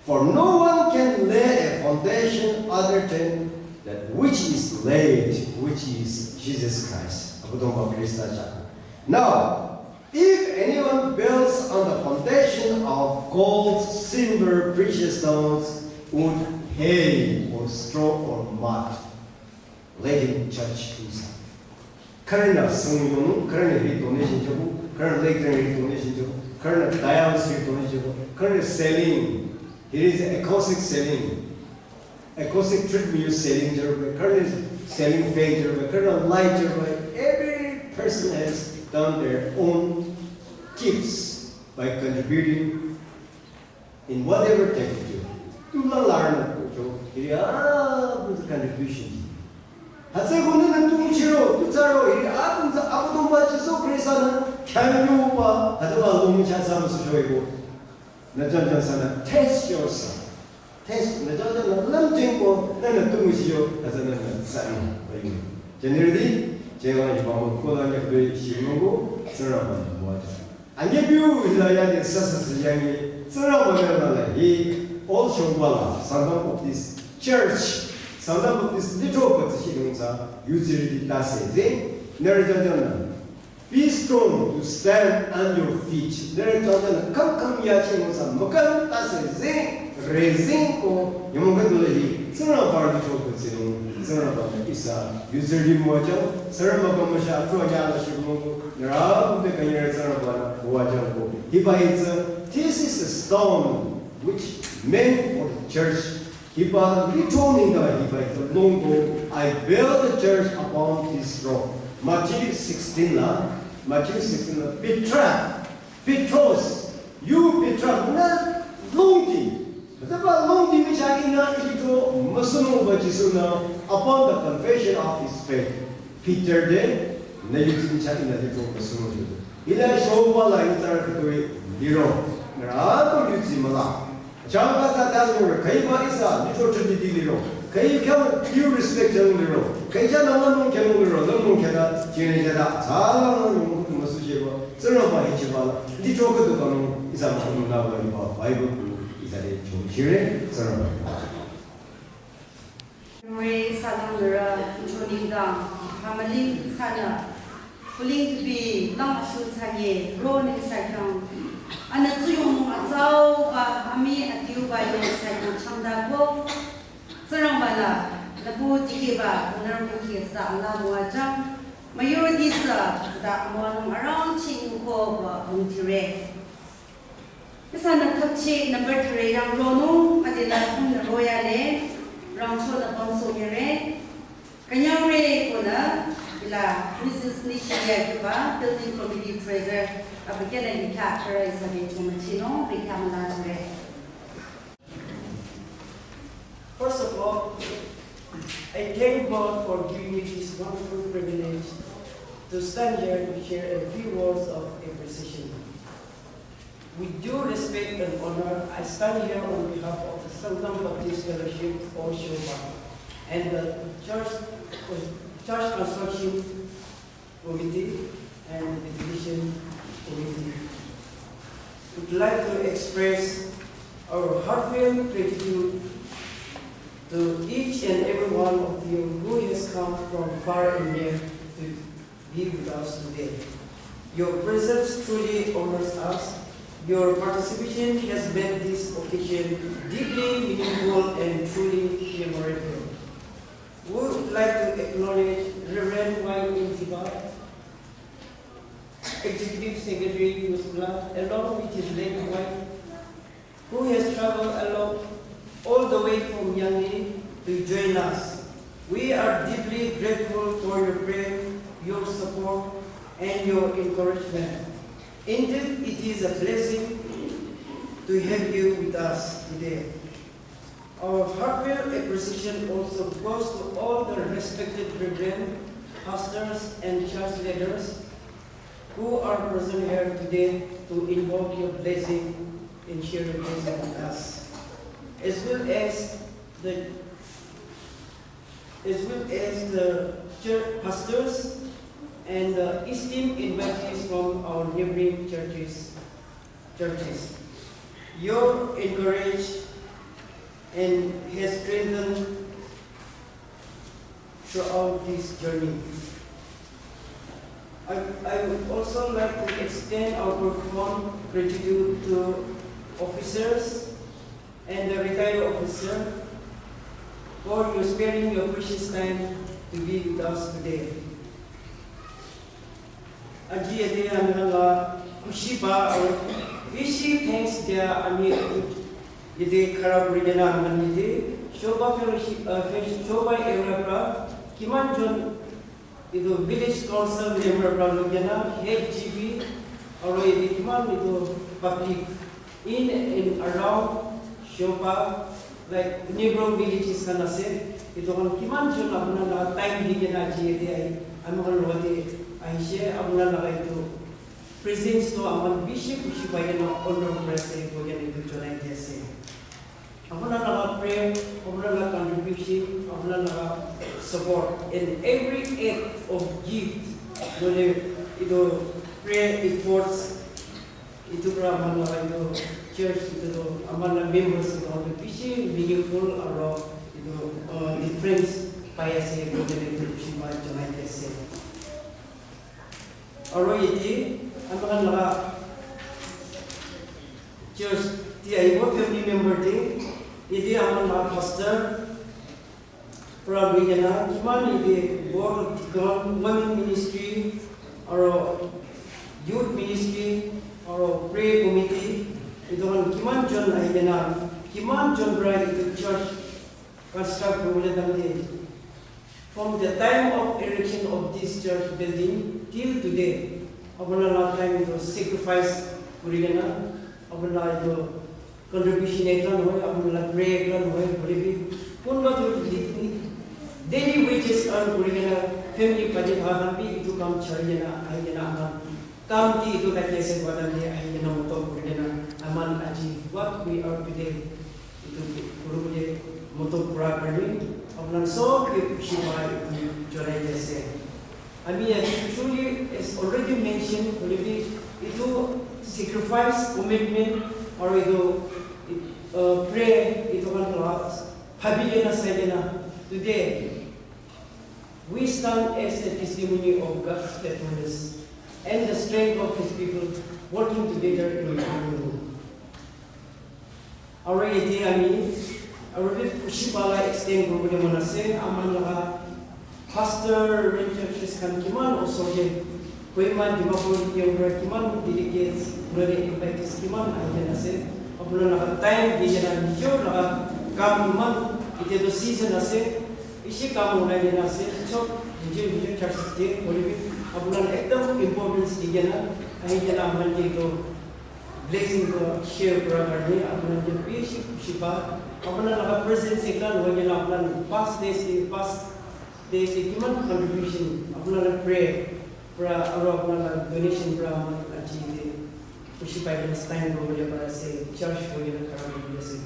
"For no one can lay a foundation other than that which is laid, which is Jesus Christ." Abüdongba Khrista chah. "Now, if anyone builds on the foundation of gold, silver, precious stones, wood, hay, or straw, or mud, let him judge himself." Khürünü süngyonung, khürünü hi donation jübu, khürünü lecturing hi donation jübu, khürünü dialysis hi donation jübu, khürünü selling, here is acoustic selling, acoustic treatment you selling jübu, khürünü selling fan jübu, khürünü light jübu. Every person has done their own gifts by contributing in whatever they do. Tu la la na ko cho, hiri a bu contribution. Hütsüko nü nü tu chiro, tu tsaro, hiri a bu za Abüdongba Jisu Khrista nü khyang yu ba, hütsüba lung cha sa mu su cho ko. Nü jang jang sa nü test yourself. Test, nü jang jang nü lam jing ko, nü nü tu mu shi yo, hütsü nü nü sa nü ba yu. Generally, je wa yi ba mo ko la nyi ko shi mo ko, tsara ba mo wa ja. Anyi biu hila yade sasa sa yangi, Tsingrangba nü la la hi, all shongba la, Sangtam Baptist Church, Sangtam Baptist Litro Baptist Church nungsa, yuziri di tase, zi, nere jang jang na. "Be strong to stand on your feet." Nere jang jang na, kam kam ya chi nungsa, makam tase, zi, rezing ko, yamong ka dole hi, Tsingrangba Litro Baptist nung, Tsingrangba nü ihsa, yuziri mo jang, Tsingrangba ka masha, atro ya la shi mo ko, nara bu te ka yere Tsingrangba nü, wa jang ko. Hiba hi tsü, this is a stone which meant for the church. Hiba litro nengdang hiba hi tsü lung ko, "I build the church upon this rock." Matthew sixteen la, Matthew sixteen la, Petra, Petros, you Petra, nü lungdi. Hütsüba lungdi michah ihnü litro müsünung ba Jisu nü, upon the confession of his faith. Peter te, nü yudsi michah ihnü litro müsünung jüdu. Hila shongba la itsarü khütoi liro. Nührü tu yudsi müla. Chang ka sa ta zong, khüiba ihsa, litro Trinity liro. Khüi khyang due respect jang liro. Khüi cha nang nang khyang liro, nang nang khyang da, jine cha da, cha nang nang nang nang masu jeba. Tsingrangba hi chiba la, litro khüdu ka nung, ihsa ma nung na ba, iba Bible ku, ihsa de chung chire, Tsingrangba. Re salang lira, choningdang, hamaling sana, kuling bi, lang asu sanye, ro ne saikang. Ana tsuyong atsau ba, ami atiu ba yo saikang changda ko. Tsingrangba la, nabu dikeba, nar ko ki sa ala mo ajang. Majority sa, da mo nung arang ching ko ba, ung tire. Ihsanü thapchi number three yang ronung, adila thumnü royale, rangchonü bangso yere. Kanyang re konü, ila Missus Nishiya kiba, building committee treasurer, abikena yikha kara ihsa de chomachino, bikha mala jire. First of all, I thank God for giving me this wonderful privilege to stand here to share a few words of appreciation. With due respect and honor, I stand here on behalf of the Sangtam Baptist Fellowship, Oshoba, and the church, church construction committee and the division committee. Would like to express our heartfelt gratitude to each and every one of you who has come from far and near to be with us today. Your presence truly honors us. Your participation has made this occasion deeply meaningful and truly memorable. We would like to acknowledge Reverend Y. N. Jiba, Executive Secretary, Youth Club, along with his late wife, who has traveled along all the way from Yangi to join us. We are deeply grateful for your prayer, your support, and your encouragement. Indeed, it is a blessing to have you with us today. Our heartfelt appreciation also goes to all the respected brethren pastors and church leaders who are present here today to invoke your blessing and share your blessing with us, as well as the as well as the church pastors and the esteemed invitees from our neighboring churches. Churches. Your encourage and has strengthened throughout this journey. I, I would also like to extend our profound gratitude to officers and the retired officer for your sparing your precious time to be with us today. Aji yate amüla khushi ba aru bishi thanks dia ami yate khara kuri kena ami yate Shoba fellowship, uh, Shoba area pra kiman jon itu village council member pra loi kena head G B aru yate kiman itu public in and around Shoba, like neighboring villages khan ase, itu khan kiman jon apuna laga time di kena aji yate ahi, ami khan logote ahishe, apuna laga itu presence to aman bishi khushi pai kena honor kuri ase koi kena itu jonai di ase. Apuna laga prayer, apuna laga contribution, apuna laga support in every act of gift, nole itu prayer efforts, itu pra aman laga itu church itu to aman laga members itu to bishi meaningful aru itu, uh, difference pai ase koi kena itu bishi ba jonai di ase. Aru yate aman laga church te ahibo family member te yate aman laga pastor pra loi kena kiman yate board of deacon, women ministry, aru youth ministry, aru prayer committee, itu khan kiman jon ahi kena, kiman jon pra itu church construct kuribole tangte. From the time of erection of this church building till today, apuna laga time itu sacrifice kuri kena, apuna laga itu contribution ekla nohoi, apuna laga prayer ekla nohoi, hoilebi kunba tu daily wages earn kuri kena family budget ha khan bi itu kam chari kena ahi kena aman kam ki itu thaki ase koi kena ahi kena motom kuri kena aman aji what we are today itu kuribole motom kura karne apuna sob ke khushi ba itu jonai di ase. Ami aji truly as already mentioned, hoilebi itu sacrifice, commitment, aru itu, uh, prayer, itu khan laga bhabi kena sai kena today we stand as a testimony of God's faithfulness and the strength of His people working together in harmony. Aru yate ami aru bi khushi ba la extend kuribole mon ase, aman laga pastor, Reverend churches khan kiman osor te Kohima, Dimapur, Kiang pra kiman delegates, nole invitees kiman ahi kena ase. Apuna laga time di kena nijor laga kam iman, ite to season ase, bishi kam ulai kena ase, sob nijor nijor church te, hoilebi apuna ekdom importance di kena ahi kena aman ke itu blessing to share kura karne apuna ke bishi khushi ba. Apuna laga presence ekla nohoi kena apuna past days ke, past days ke kiman contribution, apuna laga prayer pra aru apuna laga donation pra aman aji yate khushi pai kena stand kuribole para ase, church hoikena khara kuribole ase,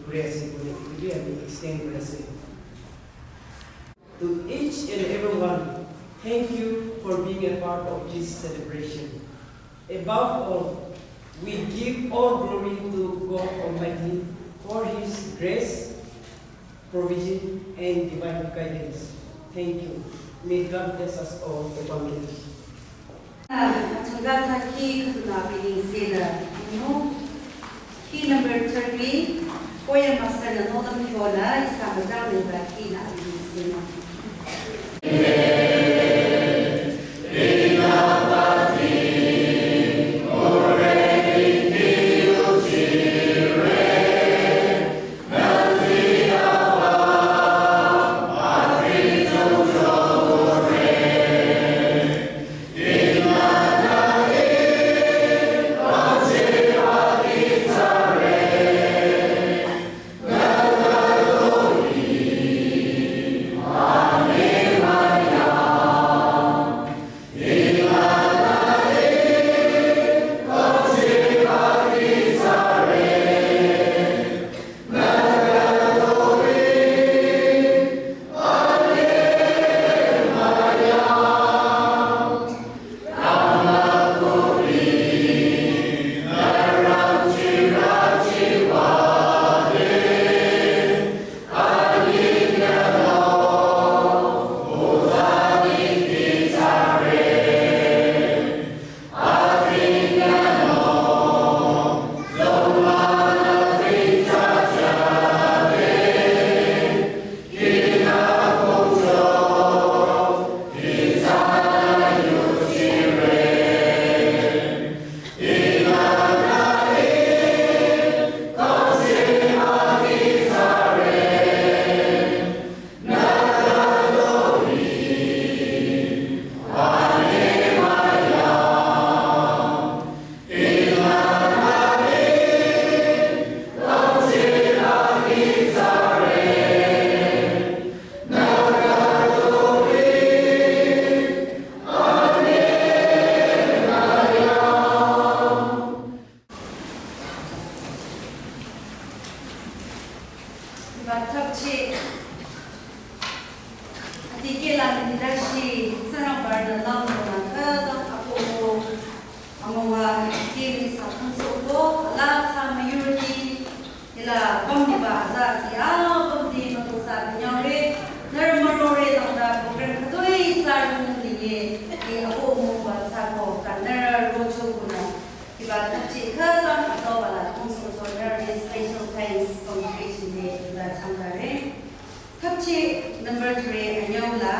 kuri ase koi kena itu bi ami extend kuri ase. To each and everyone, thank you for being a part of this celebration. Above all, we give all glory to God Almighty for His grace, provision, and divine guidance. Thank you. May God bless us all abundantly. Achangka tsaki khüdunü abi nengsenü, no, key number thirty, choir master nü notam kyonü, ihsa müzang nengba key nü abi nengsenü. Nang nang khütang akoh ko amüwa kiri sa khangsohko la sa majority ila bamdiba aza si abamdi mako sa binyangre nührü mürore langda program khütoi tsarü nung liye ki akoh müwa tsako ka nührü rocho kuna kiba thapchi khütang atsauba la khangsohcho nührü special thanks congratulation de la changdare. Thapchi number three anyau la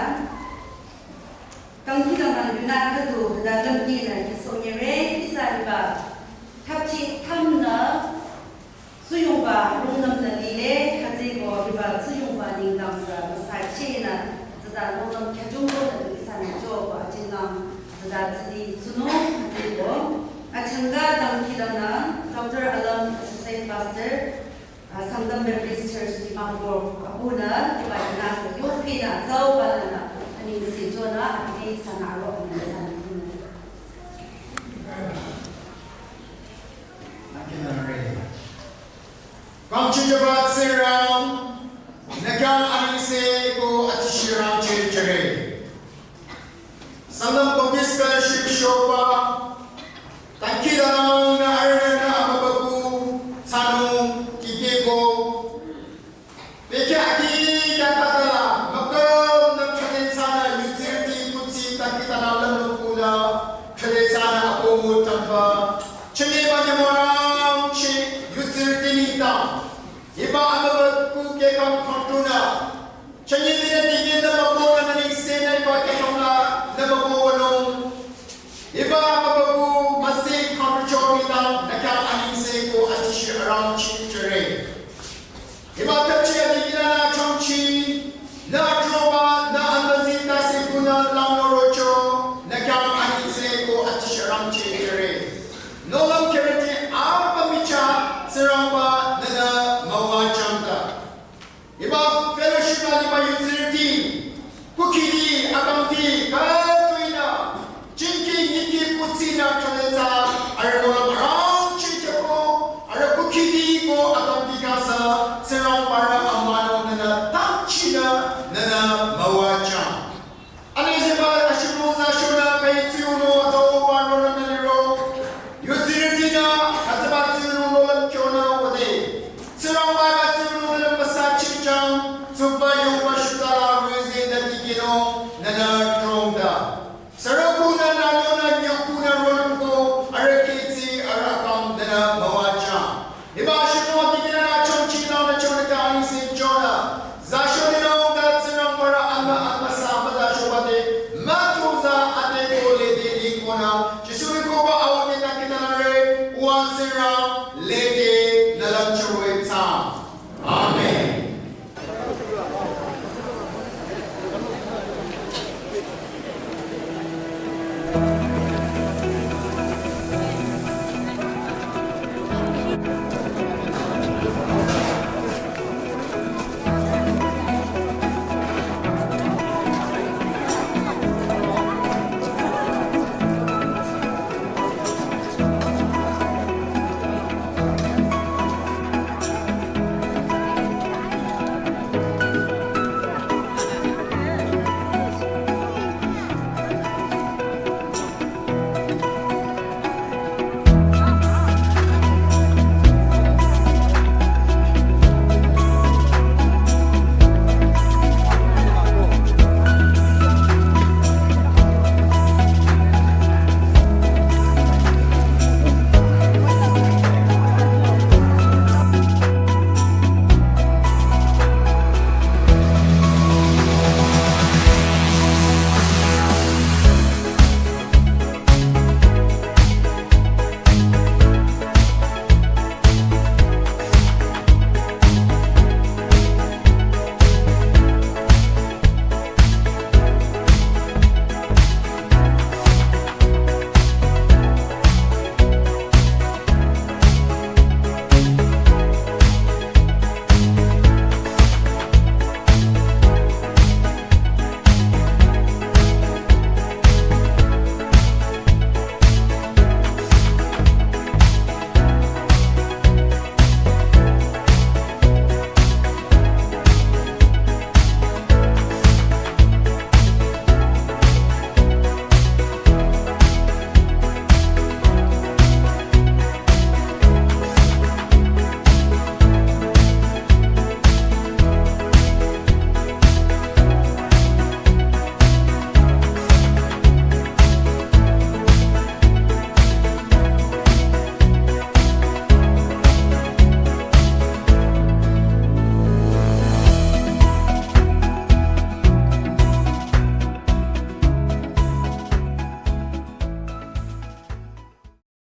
Kangkidang nang yunü khüdu hüda lümdi nü kisohnyere ihsa hiba thapchi thamnü tsuyongba rungnümnü lile hütsüko hiba tsuyongba nengdang sü müsachinü tsüta rungnüm khyajungko nü ihsanü choba achinlang tsüta tsüdi tsunung hütsüko achangka Kangkidang nü Doctor Alam Associate Pastor Sangtam Baptist Church Dimapur abunü hiba dinasü yophina tsauba lanü ani si jona ani sana ro ani sana. Kangchijaba Tsingrang, nü khyang anengse ko atishirang chechere. Sangtam Baptist Fellowship shoba, tangki danang nü arüh nü amübaku, sanung, kikeko. Pekya aki kya tatala, makam nü chane sana, yutsirti kutsi, tangki danang lamukula, chane sana apomu tamba,